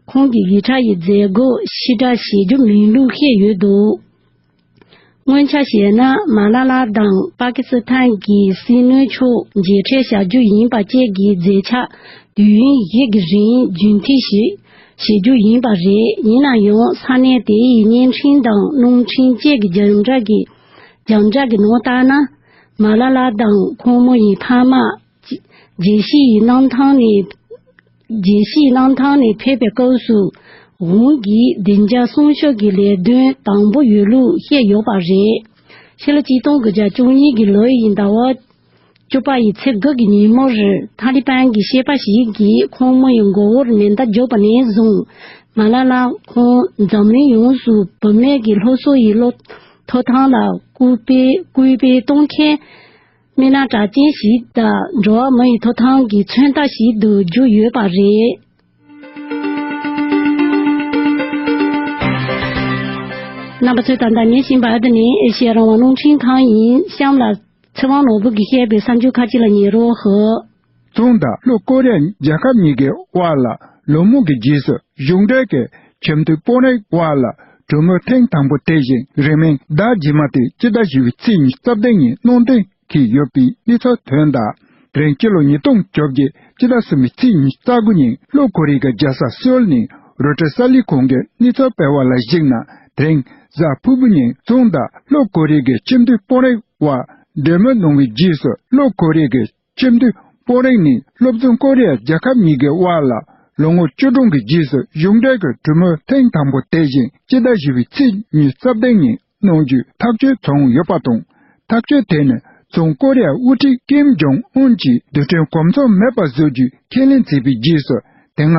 ཁོང་གི་ཡིག་ཆ་ཡི་མཛད་སྒོ་ཕྱིར་བསྒྲགས་བྱེད་རྒྱུ་མིན་ལུགས་བཤད་ཡོད་འདུག་སྔོན་ཆད་བཤད་ན་མ་ལ་ལ་དང་པ་ཀི་སི་ཐན་གྱི་སྲིད་བློན་མཆོག་མཇལ་འཕྲད་བྱ་རྒྱུ་ཡིན་པ་བཅས་ཀྱི་མཛད་འཆར་དུས་ཡུན་བཞི་གི་རིང་རྒྱུན་མཐུད་བྱེད་བྱེད་རྒྱུ་ཡིན་པ་རེད། ཡིན་ན་ཡང་ས་གནས་དེའི་བརྙན་འཕྲིན་དང་རླུང་འཕྲིན་བཅས་ཀྱི་རྒྱང་བསྒྲགས་ཀྱི་རྒྱང་བསྒྲགས་ཀྱི་ནང་ལྟར་ན། མ་ལ་ལ་དང་ཁོང་མོ་ཡི་ཕ་མ་རྒྱལ་སྤྱི་ཡི་གནམ་ཐང་ནས། རྒྱལ་སྤྱིའི་གནམ་ཐང་ནས་ཕེབས་པའི་སྐབས་སུ། གཞུང་གིས་བདེ་འཇགས་སྲུང་སྐྱོབ་ཀྱི་ལས་དོན་དང་པོ་ཡོད་ལུགས་བཤད་ཡོད་པ་རེད། ཕྱི་ལོ་ཆིག་སྟོང་དགུ་བརྒྱ་བཅུ་གཉིས་ཀྱི་ལོ་ཡི་ཟླ་བ་བཅུ་པ་ཡི་ཚེས་དགུ་གི་ཉིན་མོར། ཐ་ལི་པན་གྱི་སྐྱེས་པ་ཞིག་གིས་ཁོང་མོ་ཡི་མགོ་བོར་མེ་མདའ་བརྒྱབ་པ་ནས་བཟུང་། མ་ལ་ལ་ཁོང་འཛམ་གླིང་ཡོངས་སུ་བུད་མེད་ཀྱི་སློབ་གསོ་ཡི་སློབ་ཐོབ་ཐང་ལ་སྐུལ་སྤེལ་སྐུལ་སྤེལ་གཏོང་མཁན། མི་སྣ་གྲགས་ཅན་ཞིག་དང་འགྲོ་བ་མི་ཡི་ཐོབ་ཐང་གི་མཚོན་རྟགས་ཤིག་ཏུ་གྱུར་ཡོད་པ་རེད། རྣམ་པ་ཚོས་ད་ལྟ་ཉན་བཞིན་པ་འདི་ནི་ཨེ་ཤེ་ཡ་རང་དབང་རླུང་འཕྲིན་ཁང་ཡིན། གཤམ་ལ་ཚེ་དབང་ནོར་བུ་གིས་བཤད་པའི་གསར་འགྱུར་ཁག་ཅིག་ལ་ཉན་རོགས་ཞུ། ཙུང་དང་ལྷོ་ཀོ་རི་ཡ་རྒྱལ་ཁབ་གཉིས་ཀྱི་དབར་ལ་ལོ་མང་གི་རྗེས་སུ་གཞུང་འབྲེལ་གྱི་ཁྱིམ་མཐུན་དཔོན་རིགས་དབར་ལ་ གྲོས་མོལ་ཐེངས་དང་པོ་དེ་བཞིན་རིང་མིན་ཟླ་རྗེས་མ་སྟེ་སྤྱི་ཟླ་བཞི་པའི་ཚེས་ཉི་ཤུ་རྩ་བདུན་ཉིན་གནང་གཏན་འཁེལ་ཡོད་པའི་གནས་ཚུལ་ཐོན་གདའ། དེ་རིང་སྤྱི་ལོ་ཉིས་སྟོང་བཅོ་བརྒྱད་སྤྱི་ཟླ་གསུམ་པའི་ཚེས་ཉི་ཤུ་རྩ་དགུ་ཉིན་ལྷོ་ཀོ་རི་ཡའི་རྒྱལ་ས་སེའུལ་ནས་རོའི་ཊར་གསར་ལས་ཁང་གི་གནས་ཚུལ་སྤེལ་བ་ལ་གཞིགས་ན། དེ་རིང་གཟའ་ཕུར་བུ་ཉིན་ཚོང་དང་ལྷོ་ཀོ་རི་ཡའི་ཁྱིམ་སྡོད་དཔོན་རིགས་དབར་འབྲེལ་མོལ་གནང་བའི་རྗེས་སུ། ལྷོ་ཀོ་རི་ཡའི་ཁྱིམ་སྡོད་དཔོན་རིགས་ནས་སློབ་སྦྱོང་ཀོ་རི་ཡ་རྒྱལ་ཁབ་གཉིས་ཀྱི་དབར་ལ་ལོ་ངོ་བཅུ་གྲངས་ཀྱི་རྗེས་སུ་གཞུང་འབྲེལ་གྱི་གྲོས་མོལ་ཐེངས་དང་པོ་དེ་བཞིན་སྤྱི་ཟླ་བཞི་པའི་ཚེས་ཉི་ཤུ་རྩ་བདུན་ཉིན་གནང་རྒྱུའི་ཐག་གཅོད་བྱུང་ཡོད་པ་དང་། ཐག་གཅོད་དེ་ནི་བྱང་ཀོ་རི་ཡ་དབུ་ཁྲིད་ཀིམ་ཇོང་ཨུན་གྱིས་རྡུལ་ཕྲན་གོམ་མཚོན་མེད་པ་བཟོ་རྒྱུའི་ཁས་ལེན་བྱས་པའི་རྗེས་སུ། དེ་སྔ་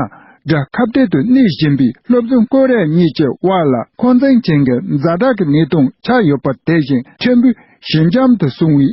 དགྲ་ཁ་གཏད་དུ་གནས་བཞིན་པའི་སློབ་སྦྱོང་ཀོ་རི་ཡ་གཉིས་ཀྱི་དབར་ལ་འཁོན་འཛིན་ཅན་གྱི་ཛ་དྲག་གི་གནད་དོན་ཆགས་ཡོད་པ་དེ་བཞིན་ཕྲན་བུ་ཞི་འཇམ་དུ་སོང་བའི་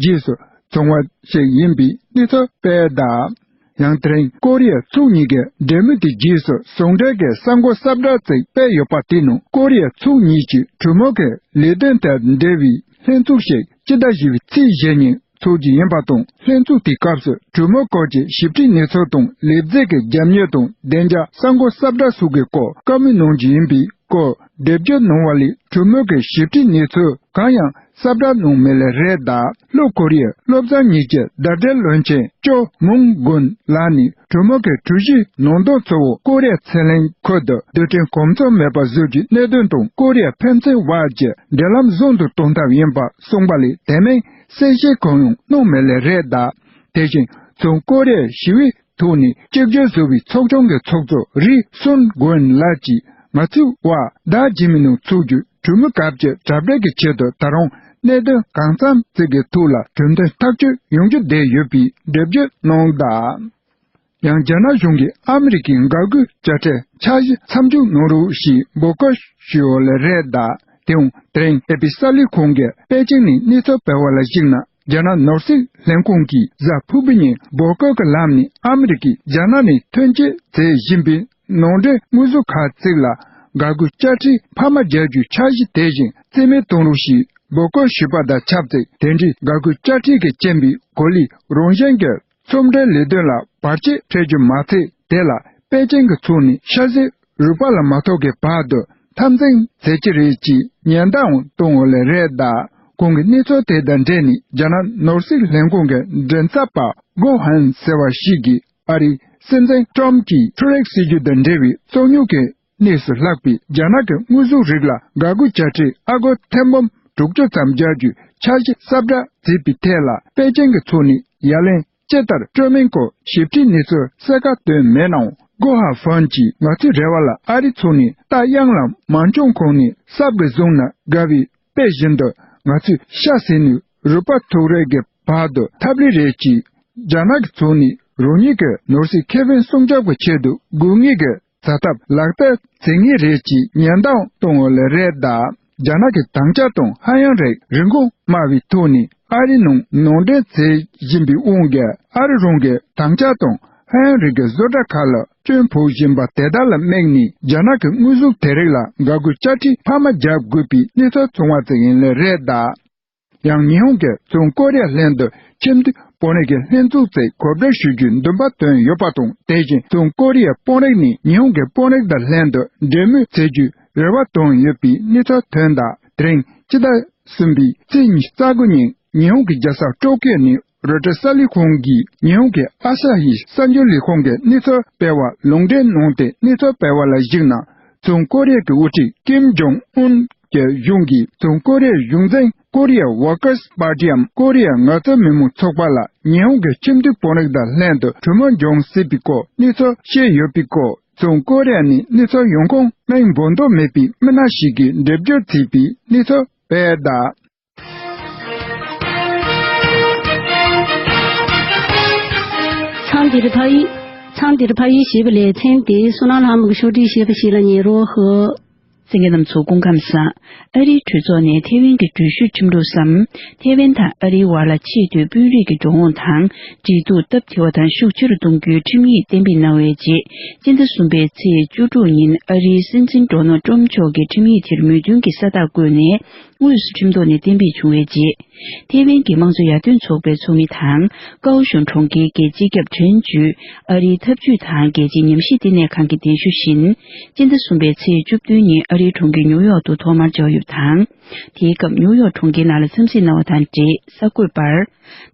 རྗེས་སུ་བྱུང་བ་ཞིག་ཡིན་པའི་གནས་ཚུལ་སྤེལ་གདའ། ཡང་དེ་རིང་ཀོ་རི་ཡ་ཕྱོགས་གཉིས་ཀྱི་འབྲེལ་མོལ་དེའི་རྗེས་སུ་ཟུང་འབྲེལ་གྱི་གསར་འགོད་གསལ་བསྒྲགས་ཅིག་སྤེལ་ཡོད་པ་དེ་ནང་ཀོ་རི་ཡ་ཕྱོགས་གཉིས་ཀྱི་གྲོས་མོལ་གྱི་ལས་དོན་དང་འབྲེལ་བའི་ལྷན་ཚོགས་ཤིག་སྤྱི་ཟླ་བཞི་པའི་ཚེས་བཞི་ཉིན་ཚོགས་རྒྱུ་ཡིན་པ་དང་། ལྷན་ཚོགས་དེའི་སྐབས་སུ་གྲོས་མོལ་སྐོར་གྱི་ཞིབ་ཕྲའི་གནས་ཚུལ་དང་ལས་རྫས་ཀྱི་རྒྱབ་གཉེར་དང་བདེ་འཇགས་གསར་འགོད་གསལ་བསྒྲགས་སོགས་ཀྱི་སྐོར་བཀའ་མོལ་གནང་རྒྱུ་ཡིན་པའི་སྐོར་འགྲེལ་བརྗོད་གནང་བ་ལས། གྲོས་མོལ་གྱི་ཞིབ་ཕྲའི་གནས་ཚུལ་གང་ཡང་གསལ་བསྒྲགས་གནང་མེད་ལེ་རེད་གདའ། ལྷོ་ཀོ་རི་ཡའི་བློ་བཟང་གཉིས་ཀྱི་ཟླ་སྒྲིལ་བློན་ཆེན་ཅོ་མུང་གུན་ལགས་ནས་གྲོས་མོལ་གྱི་གྲོས་གཞིའི་ནང་དོན་གཙོ་བོ་ཀོ་རི་ཡ་ཚེ་གླིང་ཁུལ་དུ་རྡུལ་ཕྲན་གོམ་མཚོན་མེད་པ་བཟོ་རྒྱུའི་གནད་དོན་དང་ཀོ་རི་ཡ་ཕན་ཚུན་དབར་གྱི་འབྲེལ་ལམ་བཟང་དུ་གཏོང་ཐབས་ཡིན་པ་གསུངས་པ་ལས། དེ་མིན་གསལ་བཤད་གང་ཡང་གནང་མེད་ལེ་རེད་གདའ། དེ་བཞིན་བྱང་ཀོ་རི་ཡའི་ཞི་བའི་ཐོག་ནས་གཅིག་གྱུར་བཟོ་བའི་ཚོགས་ཆུང་གི་ཚོགས་གཙོ་རི་སུན་གོན་ལགས་ཀྱིས་ང་ཚོའི་དབར་ཟླ་རྗེས་མའི་ནང་ཚོགས་རྒྱུའི་གྲོས་མོལ་སྐབས་ཀྱི་གྲ་སྒྲིག་གི་ཆེད་དུ་ད་རུང་གནད་དོན་གང་འཚམ་ཞིག་གི་ཐོག་ལ་གྲོས་མཐུན་ཐག་གཅོད་ཡོང་རྒྱུ་བསྡད་ཡོད་པའི་འགྲེལ་བརྗོད་གནང་གདའ། ཡང་རྒྱ་ནག་གཞུང་གིས་ཨ་མི་རི་ཀའི་འགག་སྒོའི་དཔྱ་ཁྲལ་འཆར་གཞི་མཚམས་འཇོག་གནང་རོགས་ཞེས་འབོད་སྐུལ་ཞུས་ཡོད་ལེ་རེད་གདའ། དེའང་དེ་རིང་ཨེ་པི་གསར་ལས་ཁང་གིས་པེ་ཅིང་ནས་གནས་ཚུལ་སྤེལ་བ་ལ་གཞིགས་ན། རྒྱ་ནག་ནོར་སྲིད་ལྷན་ཁང་གིས་གཟའ་ཕུར་བུ་ཉིན་འབོད་སྐུལ་གྱི་ལམ་ནས་ཨ་མི་རི་ཀས་རྒྱ་ནག་ནས་ཐོན་སྐྱེད་མཛད་བཞིན་པའི་ནང་འདྲེན་དངོས་ཟོག་ཁག་ཅིག་ལ་འགག་སྒོའི་དཔྱ་ཁྲལ་འཕར་མ་རྒྱག་རྒྱུའི་འཆར་གཞི་དེ་བཞིན་རྩིས་མེད་གཏོང་རོགས་ཞེས་འབོད་སྐུལ་ཞུས་པ་དང་ཆབས་ཅིག་དེ་འདྲའི་འགག་སྒོའི་དཔྱ་ཁྲལ་གྱིས་རྐྱེན་པས་གོ་ལའི་རང་བཞིན་གྱི་ཚོང་འབྲེལ་ལས་དོན་ལ་བར་ཆད་འཕྲད་རྒྱུ་མ་ཚད། དེ་ལ་པེ་ཅིང་གི་ཕྱོགས་ནས་ཤར་སྲིད་རུ་པ་ལ་མ་ཐོག་གི་བར་དུ་འཐབ་འཛིང་མཛད་ཀྱི་རེད་ཅེས་ཉེན་བརྡ་ཡང་བཏང་ཡོད་ལེ་རེད་གདའ། གོང་གི་གནས་ཚུལ་དེ་དང་འབྲེལ་ནས་རྒྱ་ནག་ནོར་སྲིད་ལྷན་ཁང་གི་མགྲིན་ཚབ་པ་གོ་ཧན་ཟེར་བ་ཞིག་གིས་ཨ་རིའི་སྲིད་འཛིན་ཀྲམ་གྱིས་འཕྲུལ་རིག་སྲིད་ཇུས་དང་འབྲེལ་བའི་རྩོད་རྙོག་གི་གནས་སུ་ལྷག་པའི་རྒྱ་ནག་གི་དངོས་ཟོག་རིགས་ལ་འགག་སྒོའི་དཔྱ་ཁྲལ་ཨ་སྒོར་ཐེར་འབུམ་དྲུག་ཅུ་ཙམ་རྒྱག་རྒྱུའི་འཆར་གཞི་གསལ་བསྒྲགས་བྱས་པའི་ཐད་ལ་པེ་ཅིང་གི་ཕྱོགས་ནས་ཡ་ལན་ཇི་ལྟར་སྤྲོད་མིན་སྐོར་ཞིབ་ཕྲའི་གནས་ཚུལ་གསལ་ཁ་བཏོན་མེད་ནའང་། གོ་ཧ་ཧྥན་གྱིས་ང་ཚོའི་རེ་བ་ལ་ཨ་རིའི་ཕྱོགས་ནས་རྟ་གཡང་ལ་མ་མཆོང་གོང་ནས་སྲབ་ཀྱིས་བཟུང་ན་དགའ་བའི་དཔེ་བཞིན་དུ། ང་ཚོས་ཤ་ཟོས་ནས་རུས་པ་འཐུ་རེས་ཀྱི་བར་དུ་འཐབ་ལེ་རེད་ཅེས། རྒྱ་ནག་གི་ཕྱོགས་ནས་རང་ཉིད་ཀྱི་ནོར་སྲིད་ཁེ་ཕན་སྲུང་སྐྱོབ་ཀྱི་ཆེད་དུ་དགོས་ངེས་ཀྱི་བྱ་ཐབས་ལག་བསྟར་བྱེད་ངེས་རེད་ཅེས་ཉེན་བརྡ་བཏང་ཡོད་ལེ་རེད་གདའ། རྒྱ་ནག་གི་དམ་བཅའ་དང་ཧ་ཡང་རིགས་རིན་གོང་དམའ་བའི་ཐོག་ནས་ཨ་རིའི་ནང་ནང་འདྲེན་བྱེད་བཞིན་པའི་དབང་གིས། ཨ་རི་རང་གི་དམ་བཅའ་དང་ཧ་ཡང་རིགས་ཀྱི་བཟོ་གྲྭ་ཁག་ལ་སྐྱོན་ཕོག་བཞིན་པ་དེ་དག་ལ་དམིགས་ནས། རྒྱ་ནག་གི་དངོས་ཟོག་དེ་རིགས་ལ་འགག་སྒོའི་དཔྱ་ཁྲལ་འཕར་མ་རྒྱག་དགོས་པའི་གནས་ཚུལ་བྱུང་བ་ཅིག་ཡིན་ལེ་རེད་གདའ། ཡང་ཉི་ཧོང་གིས་བྱང་ཀོ་རི་ཡ་ལྷན་དུ་ཁྱིམ་སྡོད་དཔོན་རིགས་ཀྱི་ལྷན་ཚོགས་ཅིག་གོ་སྒྲིག་ཞུ་རྒྱུའི་འདུན་པ་བཏོན་ཡོད་པ་དང་། དེ་བཞིན་བྱང་ཀོ་རི་ཡའི་དཔོན་རིགས་ནས་ཉི་ཧོང་གི་དཔོན་རིགས་དང་ལྷན་དུ་འབྲེལ་མོལ་བྱེད་རྒྱུའི་རེ་བ་བཏོན་ཡོད་པའི་གནས་ཚུལ་ཐོན་གདའ། དེ་རིང་སྤྱི་ཟླ་གསུམ་པའི་ཚེས་ཉི་ཤུ་རྩ་དགུ་ཉིན་ཉི་ཧོང་གི་རྒྱལ་ས་ཀྲོ་ཀིའོ་ནས་རོའི་ཊར་གསར་ལས་ཁང་གིས་ཉི་ཧོང་གི་ཨ་ས་ཧི་གསར་འགྱུར་ལས་ཁང་གི་གནས་ཚུལ་སྤེལ་བ་ལུང་འདྲེན་གནང་སྟེ། གནས་ཚུལ་སྤེལ་བ་ལ་གཞིགས་ན། བྱང་ཀོ་རི་ཡ་གི་དབུ་ཁྲིད་ཀིམ་ཇོང་ཨུན་གྱི་གཞུང་གིས་བྱང་ཀོ་རི་ཡའི་གཞུང་འཛིན་ཀོ་རི་ཡ་ཝར་ཀར་སི་པར་ཊིའམ་ཀོ་རི་ཡ་ངལ་རྩོལ་མི་མང་ཚོགས་པ་ལ་ཉི་ཧོང་གི་ཁྱིམ་སྡོད་དཔོན་རིགས་དང་ལྷན་དུ་གྲོས་མོལ་འབྱུང་སྲིད་པའི་སྐོར་གནས་ཚུལ་བཤད་ཡོད་པའི་སྐོར། བྱང་ཀོ་རི་ཡ་ནས་གནས་ཚུལ་ཡོང་ཁུངས་མིང་འབོད་འདོད་མེད་པའི་མི་སྣ་ཞིག་གིས་འགྲེལ་བརྗོད་བྱས་པའི་གནས་ཚུལ་སྤེལ་གདའ། ཚང་འདིར་ཕ་ཡི། ཚང་འདིར་ཕ་ཡི་ཞེས་པའི་ལེ་ཚན་དེ་བསོད་ནམས་ལྷ་མོ་གིས་ཕྱོགས་སྒྲིག་བྱས་པ་ཞིག་ལ་ཉན་རོགས་ཞུ། གསན་མཁན་རྣམ་ཚོ་སྐུ་ཁམས་བཟང་། ཨ་རིའི་གྲོས་ཚོགས་ནས་ཐེ་ཝན་གྱི་འགྲུལ་བཞུད་ཁྲིམས་ལུགས་སམ། ཐེ་ཝན་དང་ཨ་རིའི་བར་ལ་ཆེས་མཐོའི་དཔོན་རིགས་ཀྱི་འགྲོ་འོང་དང་འབྲེལ་གཏུག་སྟབས་བདེ་བ་དང་ཤུགས་ཆེ་རུ་གཏོང་རྒྱུའི་ཁྲིམས་ཡིག་གཏན་འབེབས་གནང་བའི་རྗེས། སྤྱི་ཟླ་གསུམ་པའི་ཚེས་བཅུ་དྲུག་ཉིན་ཨ་རིའི་སྲིད་འཛིན་ཌོ་ནལ་ཏྲམ་མཆོག་གིས་ཁྲིམས་ཡིག་དེར་མོས་མཐུན་གྱི་ས་རྟགས་བཀོད་ནས། དངོས་སུ་ཁྲིམས་ཐོག་ནས་གཏན་འབེབས་བྱུང་བའི་རྗེས། ཐེ་ཝན་གྱི་དམངས་གཙོ་ཡར་ཐོན་ཚོགས་པའི་ཚོགས་མི་དང་། ཀའོ་ཤུན་གྲོང་ཁྱེར་གྱི་སྤྱི་ཁྱབ་ཁྲེན་ཅུས། ཨ་རིའི་འཐབ་ཇུས་དང་རྒྱལ་སྤྱིའི་ཉམས་ཞིབ་བསྟི་གནས་ཁང་གི་གདན་ཞུ་བཞིན། སྤྱི་ཟླ་གསུམ་པའི་ཚེས་བཅུ་བདུན་ཉིན། ཨ་རིའི་གྲོང་ཁྱེར་ཉིའུ་ཡོག་ཏུ་ཐོག་མར་འབྱོར་ཡོད་པ་དང་། དེའི་སྐབས་ཉིའུ་ཡོག་གྲོང་ཁྱེར་ནང་ལ་འཚམས་གཟིགས་གནང་བ་དང་འབྲེལ་གསར་འགོད་པར།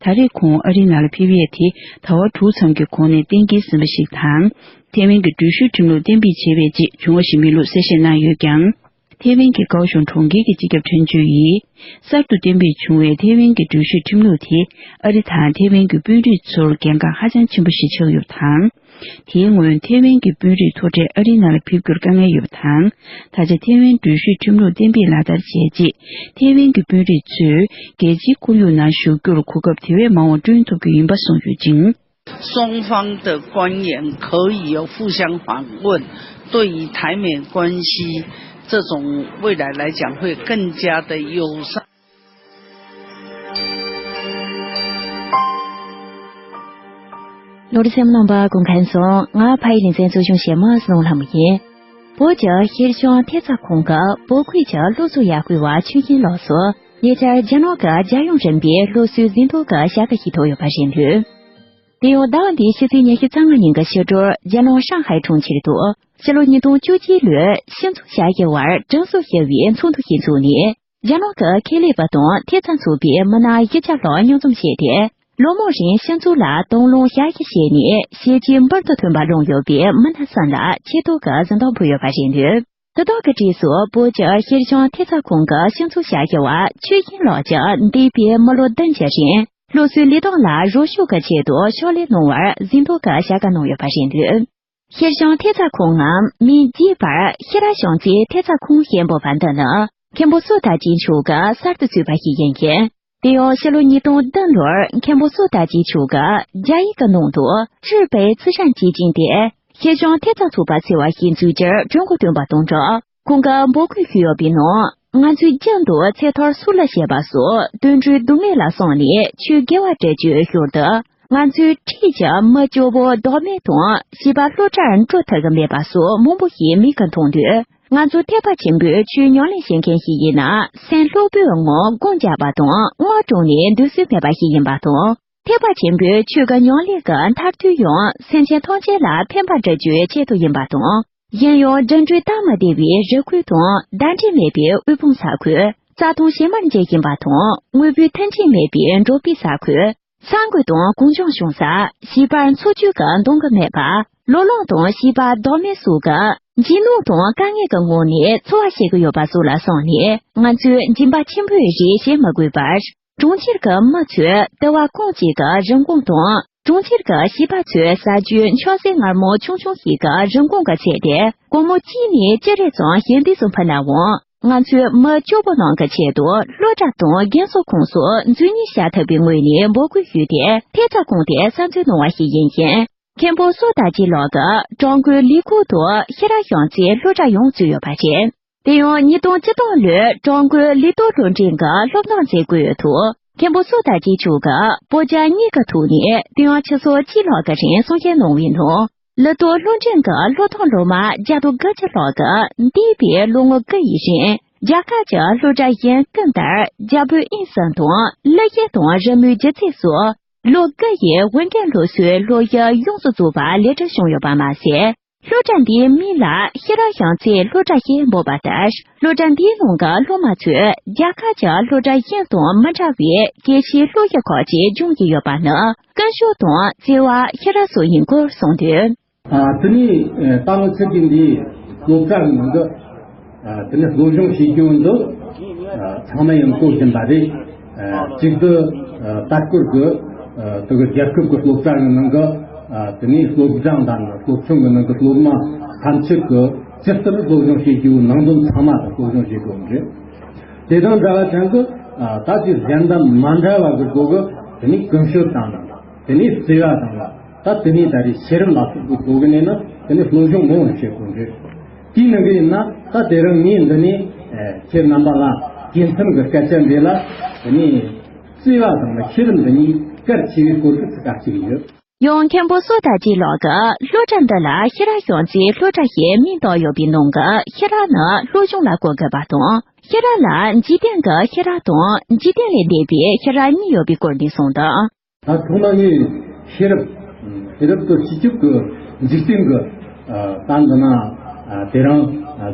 ད་རེས་ཁོང་ཨ་རིའི་ནང་ལ་ཕེབས་ཡས་དེ་ཟླ་བ་དྲུག་ཙམ་གྱི་གོང་ནས་གཏན་འཁེལ་ཟིན་པ་ཞིག་དང་། ཐེ་ཝན་གྱི་འགྲུལ་བཞུད་ཁྲིམས་ལུགས་གཏན་འབེབས་བྱས་པའི་རྗེས་བྱུང་བ་ཞིག་མིན་ལུགས་གསལ་བཤད་གནང་ཡོད་ཀྱང་། ཐེ་ཝན་གྱི་ཀའོ་ཞོང་གྲོང་ཁྱེར་གྱི་སྤྱི་ཁྱབ་ཁྲེན་ཅུའུ་ཡིས། གསར་དུ་གཏན་འབེབས་བྱུང་བའི་ཐེ་ཝན་གྱི་འགྲུལ་བཞུད་ཁྲིམས་ལུགས་དེ། ཨ་རི་དང་ཐེ་ཝན་གྱི་དཔོན་རིགས་ཚོར་གལ་འགངས་ཧ་ཅང་ཆེན་པོ་ཞིག་ཆགས་ཡོད་པ་དང་། དེའི་སྔོན་ཐེ་ཝན་གྱི་དཔོན་རིགས་མཐོ་གྲས་ཨ་རིའི་ནང་ལ་ཕེབས་རྒྱུར་དཀའ་ངལ་ཡོད་པ་དང་། ད་ཆ་ཐེ་ཝན་འགྲུལ་བཞུད་ཁྲིམས་ལུགས་གཏན་འབེབས་ལག་བསྟར་བྱས་རྗེས། ཐེ་ཝན་གྱི་དཔོན་རིགས་ཚོས་རྒྱལ་སྤྱིའི་ཁོར་ཡུག་ནང་ཞུགས་རྒྱུར་གོ་སྐབས་དེ་བས་མང་བ་བསྐྲུན་ཐུབ་རྒྱུ་ཡིན་པ་གསུངས་ཡོད་ཅིང་། 双方的官员可以有互相访问，对于台美关系这种未来来讲会更加的友善。 ལོ་རེ་སེམས་ནང་པ་གུང་ཁན་སོང་ང་ཕ་ཡི་ལིན་ཚན་གཙོ་སྐྱོང་བྱེད་མ་སོང་ལྷ་མོ་ཡིན། བོད་ཀྱི་ཤེར་ཤང་ཐེབས་རྩ་ཁང་གི་བོད་ཁུལ་གྱི་སློབ་གསོ་ཡར་སྐུལ་བ་ཆོས་ཤིང་ལགས་སུ་ཉེ་ཆར་རྒྱ་ནག་གི་རྒྱལ་ཡོངས་རིམ་པའི་སློབ་གསོའི་གཟེངས་རྟགས་ཀྱི་བྱ་དགའ་ཞིག་ཐོབ་ཡོད་པ་རེད་འདུག་དེ་ཡང་ཟླ་བ་འདིའི་ཕྱི་ཚེས་ཉི་ཤུ་རྩ་ལྔ་ཉིན་གྱི་ཕྱི་དྲོར་རྒྱལ་ཡོངས་ཧྲང་ཧའེ་གྲོང་ཁྱེར་དུ་ཕྱི་ལོ་ཉིས་སྟོང་བཅུ་གཅིག་ལོའི་སྤྱི་ཚོགས་ཞབས་ཞུ་བར་དྲན་གསོ་ཞུ་བའི་ཚོགས་འདུ་ཞིག་འཚོགས་ནས། རྒྱ་ནག་གི་ཁེ་ལས་པ་དང་ཐེབས་རྩ་ཚོགས་པའི་མི་སྣ་བཞི་བརྒྱ་ལྷག་མཉམ་འཛོམས་བྱས་ཏེ། ལོ་མང་རིང་སྤྱི་ཚོགས་ལ་དང་བླངས་ཞབས་ཞུ་བྱས་ནས་བྱས་རྗེས་འབུར་དུ་ཐོན་པ་བླངས་ཡོད་པའི་མི་སྣ་གསུམ་ལ་ཆེ་བསྟོད་ཀྱི་གཟེངས་རྟགས་ཕུལ་ཡོད་པ་རེད་འདུག་དེ་དག་གི་གྲས་སུ་བོད་ཀྱི་ཤེར་ཤང་ཐེབས་རྩ་ཁང་གི་སྤྱི་ཚོགས་ཞབས་ཞུ་བ་ཆོས་ཤིང་ལགས་ཀྱིས་འདས་པའི་མི་ལོ་བདུན་གྱི་རིང་སློབ་གསོའི་ལས་སྟངས་ལ་རོགས་སྐྱོར་གྱི་ཆེད་དུ་ཕྱག་ལས་གནང་བར་གཟེངས་རྟགས་ཀྱི་བྱ་དགའ་གནང་ཡོད་པ་རེད་འདུག་ཤེར་ཤང་ཐེབས་རྩ་ཁང་ངམ་མིང་རྒྱས་པར་ཤེས་རབ་བྱང་རྩེ་ཐེབས་རྩ་ཁང་ཞེས་འབོད་པ་འདི་ནི་མཁན་པོ་བསོད་དར་རྒྱས་མཆོག་གིས་གསར་དུ་བཙུགས་པ་ཞིག་ཡིན་ཞིང་། དེ་ཡང་ཕྱི་ལོ་ཉིས་སྟོང་བདུན་ལོར་མཁན་པོ་བསོད་དར་རྒྱས་མཆོག་གིས་རྒྱ་ཡིག་གི་ནང་དུ་ཧྲི་པའི་ཚུལ་ཤང་ཅེ་ཅིང་ཏེ་ཤེར་ཤང་ཐེབས་རྩ་ཚོགས་པ་ཟེར་བ་ཞིག་འཛུགས་རྒྱུར་གྲོས་འགོ་བཏོན་པ་དང་སྦྲགས། ཁོང་གིས་འབོད་སྐུལ་ཞུས་ཡོད་པའི་ནང་། ང་ཚོའི་རྒྱུན་དུ་ཚེ་ཐར་སུ་ལ་བྱེད་པ་སོགས་དུད་འགྲོའི་སྡུག་བསྔལ་ལ་སོང་ནས་ཆོས་དགེ་བ་སྒྲུབ་རྒྱུའི་ཞོར་དུ། ང་ཚོའི་འཁྲིས་ཀྱི་མི་སྐྱོ་བོ་ལྡོག་མེད་དང་བྱིས་པ་སློབ་གྲྭར་འགྲོ་ཐུབ་ཀྱི་མེད་པ་སོགས་མང་པོ་ཞིག་མིག་གིས་མཐོང་དུས། ང་ཚོ་ཐེག་པ་ཆེན་པོའི་ཆོས་ཉམས་ལེན་བྱེད་མཁན་ཞིག་ཡིན་ན། སེམས་ལྷོད་པོའི་ངང་སྒོམ་རྒྱག་པ་དང་དངོས་དྲུང་ནས་སྡོད་སྲོལ་མེད་པ་ཞིག་ཡིན་པ་དང་། ཐེག་པ་ཆེན་པོའི་ཆོས་ཀྱི་ཉམས་ལེན་གྱི་མཐར་ཐུག་ཡང་སེམས་ཅན་ཐམས་ཅད་ལ་ཕན་པ་སྒྲུབ་རྒྱུའི་ཆེད་དུ་ཡིན་པ་དང་། གཞན་ཡང་འགྲིམ་འགྲུལ་སྟབས་མི་བདེ་བའི་རི་ཁུལ་དང་ཟླ་སྒྲིལ་མེད་པའི་དབུལ་ཕོངས་ས་ཁུལ། རྩྭ་ཐང་ཞན་མར་འགྱུར་བཞིན་པ་དང་དངོས་པོའི་མཐུན་རྐྱེན་མེད་པའི་འབྲོག་པའི་ས་ཁུལ། ས་འགུལ་དང་གངས་ལྗོངས་གཤོང་ས། བྱིས་པར་འཚོ་བཅུད་ཀྱི་འདང་གི་མེད་པ། ལོ་ལོན་དང་བྱིས་པ་ལྡོག་མེད་སོགས་ཀྱི་འཇིགས་སྣང་དང་དཀའ་ངལ་གྱི་ངང་ནས་འཚོ་བ་བྱེད་ཀྱི་ཡོད་པ་སོགས་ལ་སོང་ནས། ང་ཚོས་སྦྱིན་པ་ཆེན་པོའི་རིགས་བྱེད་མི་དགོས་པར། གྲོང་ཁྱེར་གྱི་མི་ཚོས་དུ་བ་གང་ཅིག་གི་རིན་གོང་དང་། གྲོང་ཁྱེར་གྱི་བྱིས་པ་ཚོས་ཟ་རྒྱུའི་འཁྱག་ཟས་མངར་མོ་ཆུང་ཆུང་ཞིག་གི་རིན་གོང་གི་ཚད་དེ་སྒོར་མོ་གཅིག་ནས་བཅུ་རེ་ཙམ་ཞལ་འདེབས་སུ་ཕུལ་ནའང་། ང་ཚོས་མི་སྐྱོ་པོ་རྣམས་ཀྱི་ཆེད་དུ་སློབ་གྲྭ་དང་རྒན་གསོ་ཁང་སོགས་འཛུལ་གཉེར་བྱ་ཐུབ་པའི་ངོས་ནས་འབོད་སྐུལ་ཞུས་ཏེ། ཐེབས་རྩ་ཁང་དེ་གསར་འཛུགས་གནང་བ་ཞིག་ཡིན་ཞིང་། མཁན་པོ་བསོད་དར་རྒྱས་ལགས་ཀྱིས་ཀྲུང་གོའི་ལས་ཁུངས་དུ་ཤེས་རབ་བྱང་རྩེའི་སློབ་གྲྭ་ཡང་བཙུགས་ཡོད་པ་རེད། དེ་ཡང་ཉིས་སྟོང་བཅུ་སྟོང་ལོའི་ཀྲུང་གོའི་ལུས་སྟོབས་སློབ་འབྲིང་གི་སློབ་སྟོན་མཛད་སྒོའི་འོག་ཏུ། མཁན་པོ་བསོད་དར་རྒྱས་མཆོག་གིས་བོད་རྒྱ་གཉིས་ཀྱི་ཐོག་ནས་དེ་ཡང་ཆུ་ཚོད་གཅིག་ལྷག་གི་རིང་གསུང་བཤད་གནང་བའི་ནང་། ལུས་སྟོབས་སློབ་འབྲིང་གི་སློབ་སྟོན་སློབ་མ་བརྒྱ་དང་དགུ་བཅུ་ལྷག་གིས་འདས་པའི་ལོ་ངོ་དགུ་ཡི་རིང་རྒྱ་གར་གྱི་སློབ་གྲྭ་གཞན་ཀུན་ལྟར་རྒྱ་བོད་དབྱིན་གསུམ་དང་གླུ་གཞས་དང་རི་མོའི་སྒྱུ་རྩལ་སོགས། ལོ་དགུ་ཡི་འོས་འགན་སློབ་གསོའི་སློབ་གཞི་ཡོངས་སུ་རྫོགས་པ་ལེགས་གྲུབ་བྱུང་ཡོད་པ་མ་ཟད། སློབ་གྲྭ་འདིའི་མིང་ལ་ཤེས་རབ་བྱང་རྩེའི་སློབ་གྲྭ་ཞེས་འབོད་པ་ལྟར། སློབ་གྲྭ་འདིའི་ནང་གི་སློབ་མ་ཚོས་རྒྱ་གར་གྱི་སློབ་གྲྭ་གཞན་དང་མི་འདྲ་བའི་གལ་ཆེའི་སློབ་གཞི་ཁག་ཅིག་སྦྱོང་གི་ཡོད་པ་ནི་ཀུན་སྤྱོད་དང་བརྩེ་བ་ཤེས་རབ་སོགས་ཡིན་སྐོར་གསུངས་འདུག་ཨ། དེ་ནས་ད་ལོ་ཚེས་བདུན་འདིའི་སློབ་གྲྭ་གི་ནང་གི་ཨ། དེ་ནས་སློབ་སྦྱོང་བྱེད་རྒྱུ་འདི་ཨ། ཚང་མ་ཡང་གོ་བཞིན་པ་རེད། ཨ། གཅིག་ཏུ་ཨ། ལྟ་སྐོར་གྱི་ཨ། དེ་གི་རྒྱལ་ཁབ་ཀྱི་སློབ་གྲྭ་གི་ནང་གི་ཨ། དེ་ནས་སློབ་སྦྱོང་དང་སློབ་ཆུང་གི་ནང་གི་སློབ་མ་ཐམས་ཅད་ཀྱི་ཇི་ལྟར་སློབ་སྦྱོང་བྱེད་རྒྱུ་ནང་དོན་ཚང་མ་དང་སློབ་སྦྱོང་བྱེད་དགོས་རེད། དེ་དང་འདྲ་བ་ཅན་གྱི་ཨ། ད་ཅིག་གཞན་དང་མ་འདྲ་བ་གི་སྒོ་གི་དེ་ནས་ཀུན་སྤྱོད་དང་དང་། དེ་ནས་བརྩེ་བ་དང་ལ། ད་དེ་ནས་ད་རེས་ཤེས་རབ་ལ་སོགས་པའི་སྒོ་གི་ནས་ནི་དེ་ནས་སློབ་སྦྱོང་མང་བ་བྱེད་དགོས་རེད། དེའི་ནང་གི་ཡིན་ན་ད་དེ་རིང་ངས་འདི་ནས་ཨེ། ཁྱེད་རྣམ་པ་ལ་དགེ་མཚན་གྱི་སྐད་ཆ་འདི་ལ་དེ་ནས་བརྩེ་བ་དང་ལ་ཤེས་རབ་འདི་གཉིས་གལ་ཆེ་བའི་སྐོར་གྱི་ཚིག་ཁ་གཅིག་ཡོད། ཡང་མཁན་པོ་བསོད་དར་རྒྱས་ལགས་ཀྱིས་སློབ་གྲྭ་འདི་ལ་ཤེས་རབ་བྱང་རྩེའི་སློབ་གྲྭ་ཞེས་མིང་བཏགས་ཡོད་པའི་ནང་གི་ཤེས་རབ་ནི་སློབ་སྦྱོང་ལ་གོ་དགོས་པ་དང་། ཤེས་རབ་ལ་འཇིག་རྟེན་གྱི་ཤེས་རབ་དང་འཇིག་རྟེན་ལས་འདས་པའི་ཤེས་རབ་གཉིས་ཡོད་པའི་སྐོར་ནས་གསུངས་འདུག་ད་ཐོག་མ་ངས་ཤེས་རབ། ཤེས་རབ་ཏུ་སྤྱི་ཁྱབ་ཀྱི་འཇིག་རྟེན་གྱི་ད་འདི་ན་ དེ་རིང་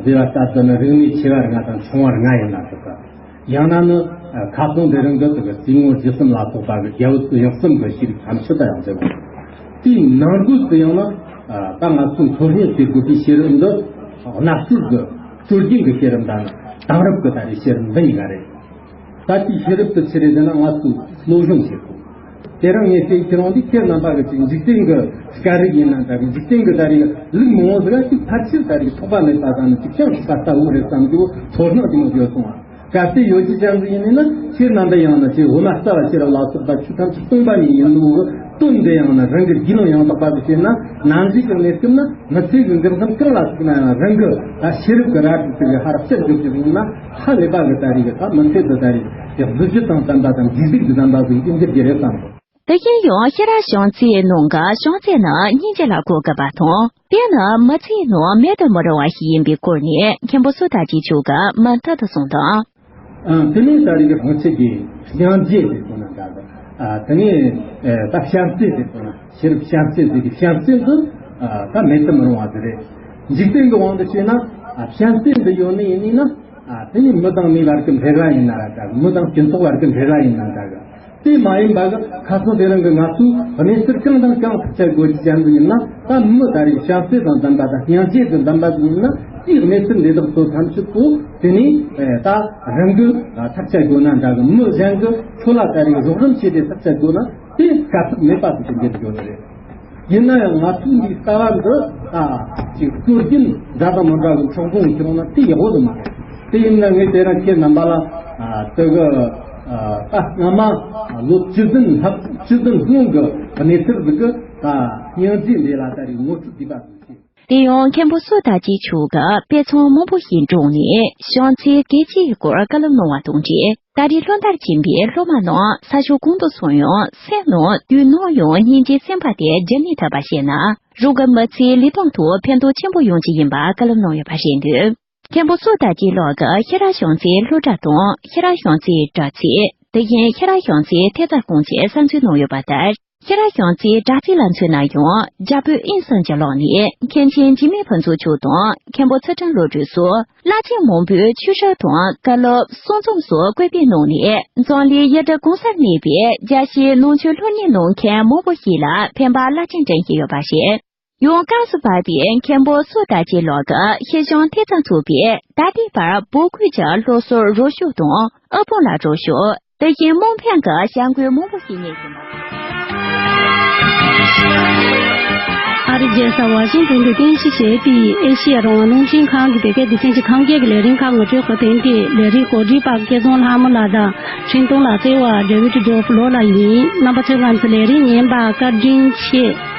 བཟོས་པ་ལྟར་དུ་ནི་རིག་གནས་ཆེ་བ་ལྔ་དང་ཆུང་བ་ལྔ་ཡིན་ན་འགྲིག་གི། ཡང་ན་ནི་ཁ་སང་དེ་རིང་གི་དེ་གི་རྩིས་ངོ་བཅུ་གསུམ་ལ་སོགས་པ་གི་རྒྱལ་པོ་ཡང་གསུམ་གི་ཤེས་རིག་ཐམས་ཅད་ད་ཡང་མཛད་པ། དེའི་ནང་སྒོས་སུ་ཡང་ན་ད་ང་ཚོས་མཚོ་སྔོན་ཟེར་དགོས་པའི་ཤེས་རབ་འདི་གནའ་སྲོལ་གི་སྲོལ་རྒྱུན་གི་ཤེས་རབ་དང་དེང་རབས་གི་ད་རེས་ཤེས་རབ་འདི་གཉིས་ཀ་རེད། ད་ལྟའི་ཤེས་རབ་དེ་ཆི་རེད་ཟེར་ན་ང་ཚོས་སློབ་སྦྱོང་བྱེད་དགོས། དེ་རིང་ངས་བཤད་ཁྱེད་རང་འདི་ཁྱེད་རྣམ་པ་གི་ཅིག་འཇིག་རྟེན་གི་སྐད་རིགས་ཡིན་ན་འདྲ་གི། འཇིག་རྟེན་གི་ད་རེས་ལུགས་མང་བོ་ཟིག་ཅིག་ཕལ་ཆེར་ད་རེས་ཐོགས་པ་མེད་པ་དང་ནི་ཅིག་ཅང་ཞིག་པ་ལྟ་བུ་རེད་བསམ་རྒྱུ་ཚོར་སྣང་དེ་མོ་ཡོད་སོང་བ། གལ་ཏེ་ཡོད་ཀྱི་ཅན་ཟིག་ཡིན་ནི་ན་ཁྱེད་རྣམ་པ་ཡང་ན་ཁྱེད་འོ་མ་རྩ་བ་ཁྱེད་རང་ལ་སོགས་པ་ཆོས་ཐམས་ཅད་སྟོང་པ་ཉིད་ཡིན་ནོ་གི་དོན་འདི་ཡང་ན་རང་གི་རྒྱུས་ལོན་ཡང་དག་པ་ཟིག་བྱས་ན་ནམ་ཞིག་གི་གནས་སྐབས་ན་མི་ཚེ་གི་འགག་མཚམས་གང་ལ་ཐུག་ན་ཡང་རང་གི་ད་ཤེས་རབ་ཀྱི་རལ་གྲི་དེ་གི་ཧར་བསྐྱར་འཇོག་རྒྱུ་ཡིན་ན་ཧ་ལས་པ་གི་ད་རེས་གི་ད་མི་ཚེ་འདི་ད་རེས་ཀྱི་གཟི་བརྗིད་དང་ལྡན་པ་དང་སྒྲིག་གཟུགས་ཀྱི་ལྡན་པ་ཟིག་ཏུ་འགྱུར་གྱི་རེད་བསམ་གི། དེ་བཞིན་ཡང་ཤེས་རབ་བྱང་རྩེའི་ནང་གི་བྱང་རྩེ་ནི་སྙིང་རྗེ་ལ་གོ་དགོས་པ་དང་། དེ་ནི་མི་ཚེའི་ནང་མེད་དུ་མི་རུང་བ་ཞིག་ཡིན་པའི་སྐོར་ནས་མཁན་པོ་སུ་དར་རྒྱས་མཆོག་གིས་མུ་མཐུད་དུ་གསུངས་དང་། ཨ། དེ་ནས་ད་རེས་ཀྱི་སྔོན་ཆད་ཀྱི་སྙིང་རྗེ་ཟེར་དགོས་ན་འདྲ་གི། ཨ། དེ་ནས་ཨེ་ད་བྱམས་བརྩེ་ཟེར་དགོས་ན་ཤེས་རབ་བྱམས་བརྩེ་ཟེར་གི། བྱམས་བརྩེ་འདི་ཨ་ད་མེད་དུ་མི་རུང་བ་ཟིག་རེད། འཇིག་རྟེན་གྱི་དབང་དུ་བྱས་ན་ཨ་བྱམས་བརྩེ་འདི་ཡོད་ནི་ཡིན་ནི་ན། ཨ། དེ་ནི་མི་དང་མི་བར་གྱི་འབྲེལ་བ་ཡིན་ན་ར་འདྲ་གི། མི་དང་སྤྱི་ཚོགས་བར་གྱི་འབྲེལ་བ་ཡིན་ན་འདྲ་གི། དེ་མ་ཡིན་པ་གི་ཁ་སང་དེ་རིང་གི་ང་ཚོས་གནས་ཚུལ་གང་དང་གང་ཐག་གཅོད་དགོས་ཀྱི་ཅན་དུ་ཡིན་ན། ད་མི་ད་རེས་བྱམས་བརྩེ་དང་ལྡན་པ་དང་སྙིང་རྗེ་དང་ལྡན་པ་དུ་ཡིན་ན། དེའི་གནས་ཚུལ་འདི་དག་ཚོ་ཐམས་ཅད་པོ་དེ་ནས་ད་རང་གི་ཐག་གཅོད་དགོས་ན་འདྲ་གི། མི་གཞན་གྱི་ཁྱོད་ལ་ད་རེས་རོགས་རམ་བྱས་ཏེ་ཐག་གཅོད་དགོས་ན་དེ་དཀའ་ཐུབ་མེད་པ་དུ་དེ་འགྱུར་ཡོད་ནི་རེད། ཡིན་ན་ཡང་ང་ཚོའི་འདིའི་ལྟ་བ་འདི་ད་ཅིག་སྲོལ་རྒྱུན་འདྲ་དང་མི་འདྲ་གི་འཁྲུག་སྦྱོང་ཁྱེར་ཡོང་ན་དེ་ཡག་པོ་ཟིག་མ་རེད། དེ་ཡིན་ན་ངས་དེ་རིང་ཁྱེད་རྣམ་པ་ལ་ཨ་དེ་གི་ཨ་ད་སྔ་མ་ལོ་བཅུ་བདུན་ལྷག་བཅུ་བདུན་སྔོན་གྱི་གནས་ཚུལ་ཟིག་གི་ད་སྙིང་རྗེ་འདི་ལ་ད་རེས་ངོ་སྤྲོད་བྱས་པ་ཟིག་བྱས། དེ་ཡང་མཁན་པོ་སུ་དར་རྒྱས་མཆོག་གིས་དཔེ་ཚོང་མང་པོ་ཞིག་བསྒྲུངས་ནས་བྱམས་བརྩེའི་གལ་ཆེའི་སྐོར་བཀའ་སློབ་གནང་བ་དང་འབྲེལ། ད་རེས་སློབ་མཐར་ཕྱིན་པའི་སློབ་མ་རྣམས་ས་ཕྱོགས་གང་དུ་སོང་ཡང་སེམས་ནང་དུས་ནམ་ཡང་སྙིང་རྗེའི་སེམས་པ་དེ་འགྱུར་མེད་ཐུབ་པ་བྱས་ན་རང་གི་མི་ཚེའི་ལུས་སྟོབས་ཐོག་ཕན་ཐོགས་ཆེན་པོ་ཡོང་རྒྱུ་ཡིན་པ་བཀའ་སློབ་གནང་ཡོད་པ་རེད་འདུག། མཁན་པོ་སུ་དར་རྒྱས་ལགས་ཀྱིས་ཤེས་རབ་བྱམས་བརྩེའི་སློབ་གྲྭ་དང་ཤེས་རབ་བྱམས་བརྩེའི་དྲ་ཚིགས། དེ་བཞིན་ཤེས་རབ་བྱམས་བརྩེའི་ཐེབས་རྩ་ཁང་བཅས་གསར་འཛུགས་གནང་ཡོད་པ་ལྟར། ཤེས་རབ་བྱམས་བརྩེའི་དྲ་ཚིགས་ལ་མཚོན་ན་ཡང་རྒྱ་བོད་དབྱིན་གསུམ་གྱི་ལམ་ནས་མཁན་ཆེན་འཇིགས་མེད་ཕུན་ཚོགས་མཆོག་དང་མཁན་པོ་ཚུལ་ཁྲིམས་བློ་གྲོས་སོགས་བླ་ཆེན་མང་པོས་ཆོས་ཞབས་དང་བཀའ་སློབ་གསུང་རྩོམ་སོགས་བཀོད་སྤེལ་གནང་ནས་འཛམ་གླིང་ཡུལ་གྲུ་གང་སར་གནས་པའི་རྒྱལ་སྤྱིའི་ནང་ཆོས་སློབ་གཉེར་གནང་མཁན་མང་པོ་ཞིག་ལ་ཕན་པ་རླབས་ཆེན་བསྐྲུན་བཞིན་ཡོད་པ་རེད། ཡང་སྐབས་སུ་བབས་པའི་མཁན་པོ་སུ་དར་རྒྱས་ལགས་ཀྱིས་ཤེས་བྱང་ཐེབས་རྩ་ཚུགས་པའི་ད་ལྟའི་བར་བོད་ཁུལ་གྱི་སློབ་ཟུར་རོགས་སྐྱོར་དང་ཨུ་བོང་ལ་རོགས་སྐྱོར། དེ་བཞིན་དམངས་ཕན་གྱི་བྱ་འགུལ་མང་པོ་ཞིག་གཉེར་བཞིན་པ་རེད། ཨ་རིའི་རྒྱལ་ས་ཝ་ཤིང་ཏོན་དུ་རྟེན་གཞི་བྱས་པའི་ཨེ་ཤི་ཡ་རང་དབང་རླུང་འཕྲིན་ཁང་གི་བོད་སྐད་སྡེ་ཚན་གྱི་ཁམས་སྐད་ཀྱི་ལས་རིམ་ཁག་ངོ་སྤྲོད་སྐོར་སྟོན་ཏེ་ལས་རིམ་གོ་སྒྲིག་པ་སྐལ་བཟང་ལྷ་མོ་ལགས་དང་འཕྲིན་གཏོང་ལག་རྩལ་བ་ཌེ་ཝིཌ་ཌོབ་ལོ་ལགས་ཡིན། རྣམ་པ་ཚོས་ང་ཚོའི་ལས་རིམ་ཉན་པར་བཀའ་དྲིན་ཆེ།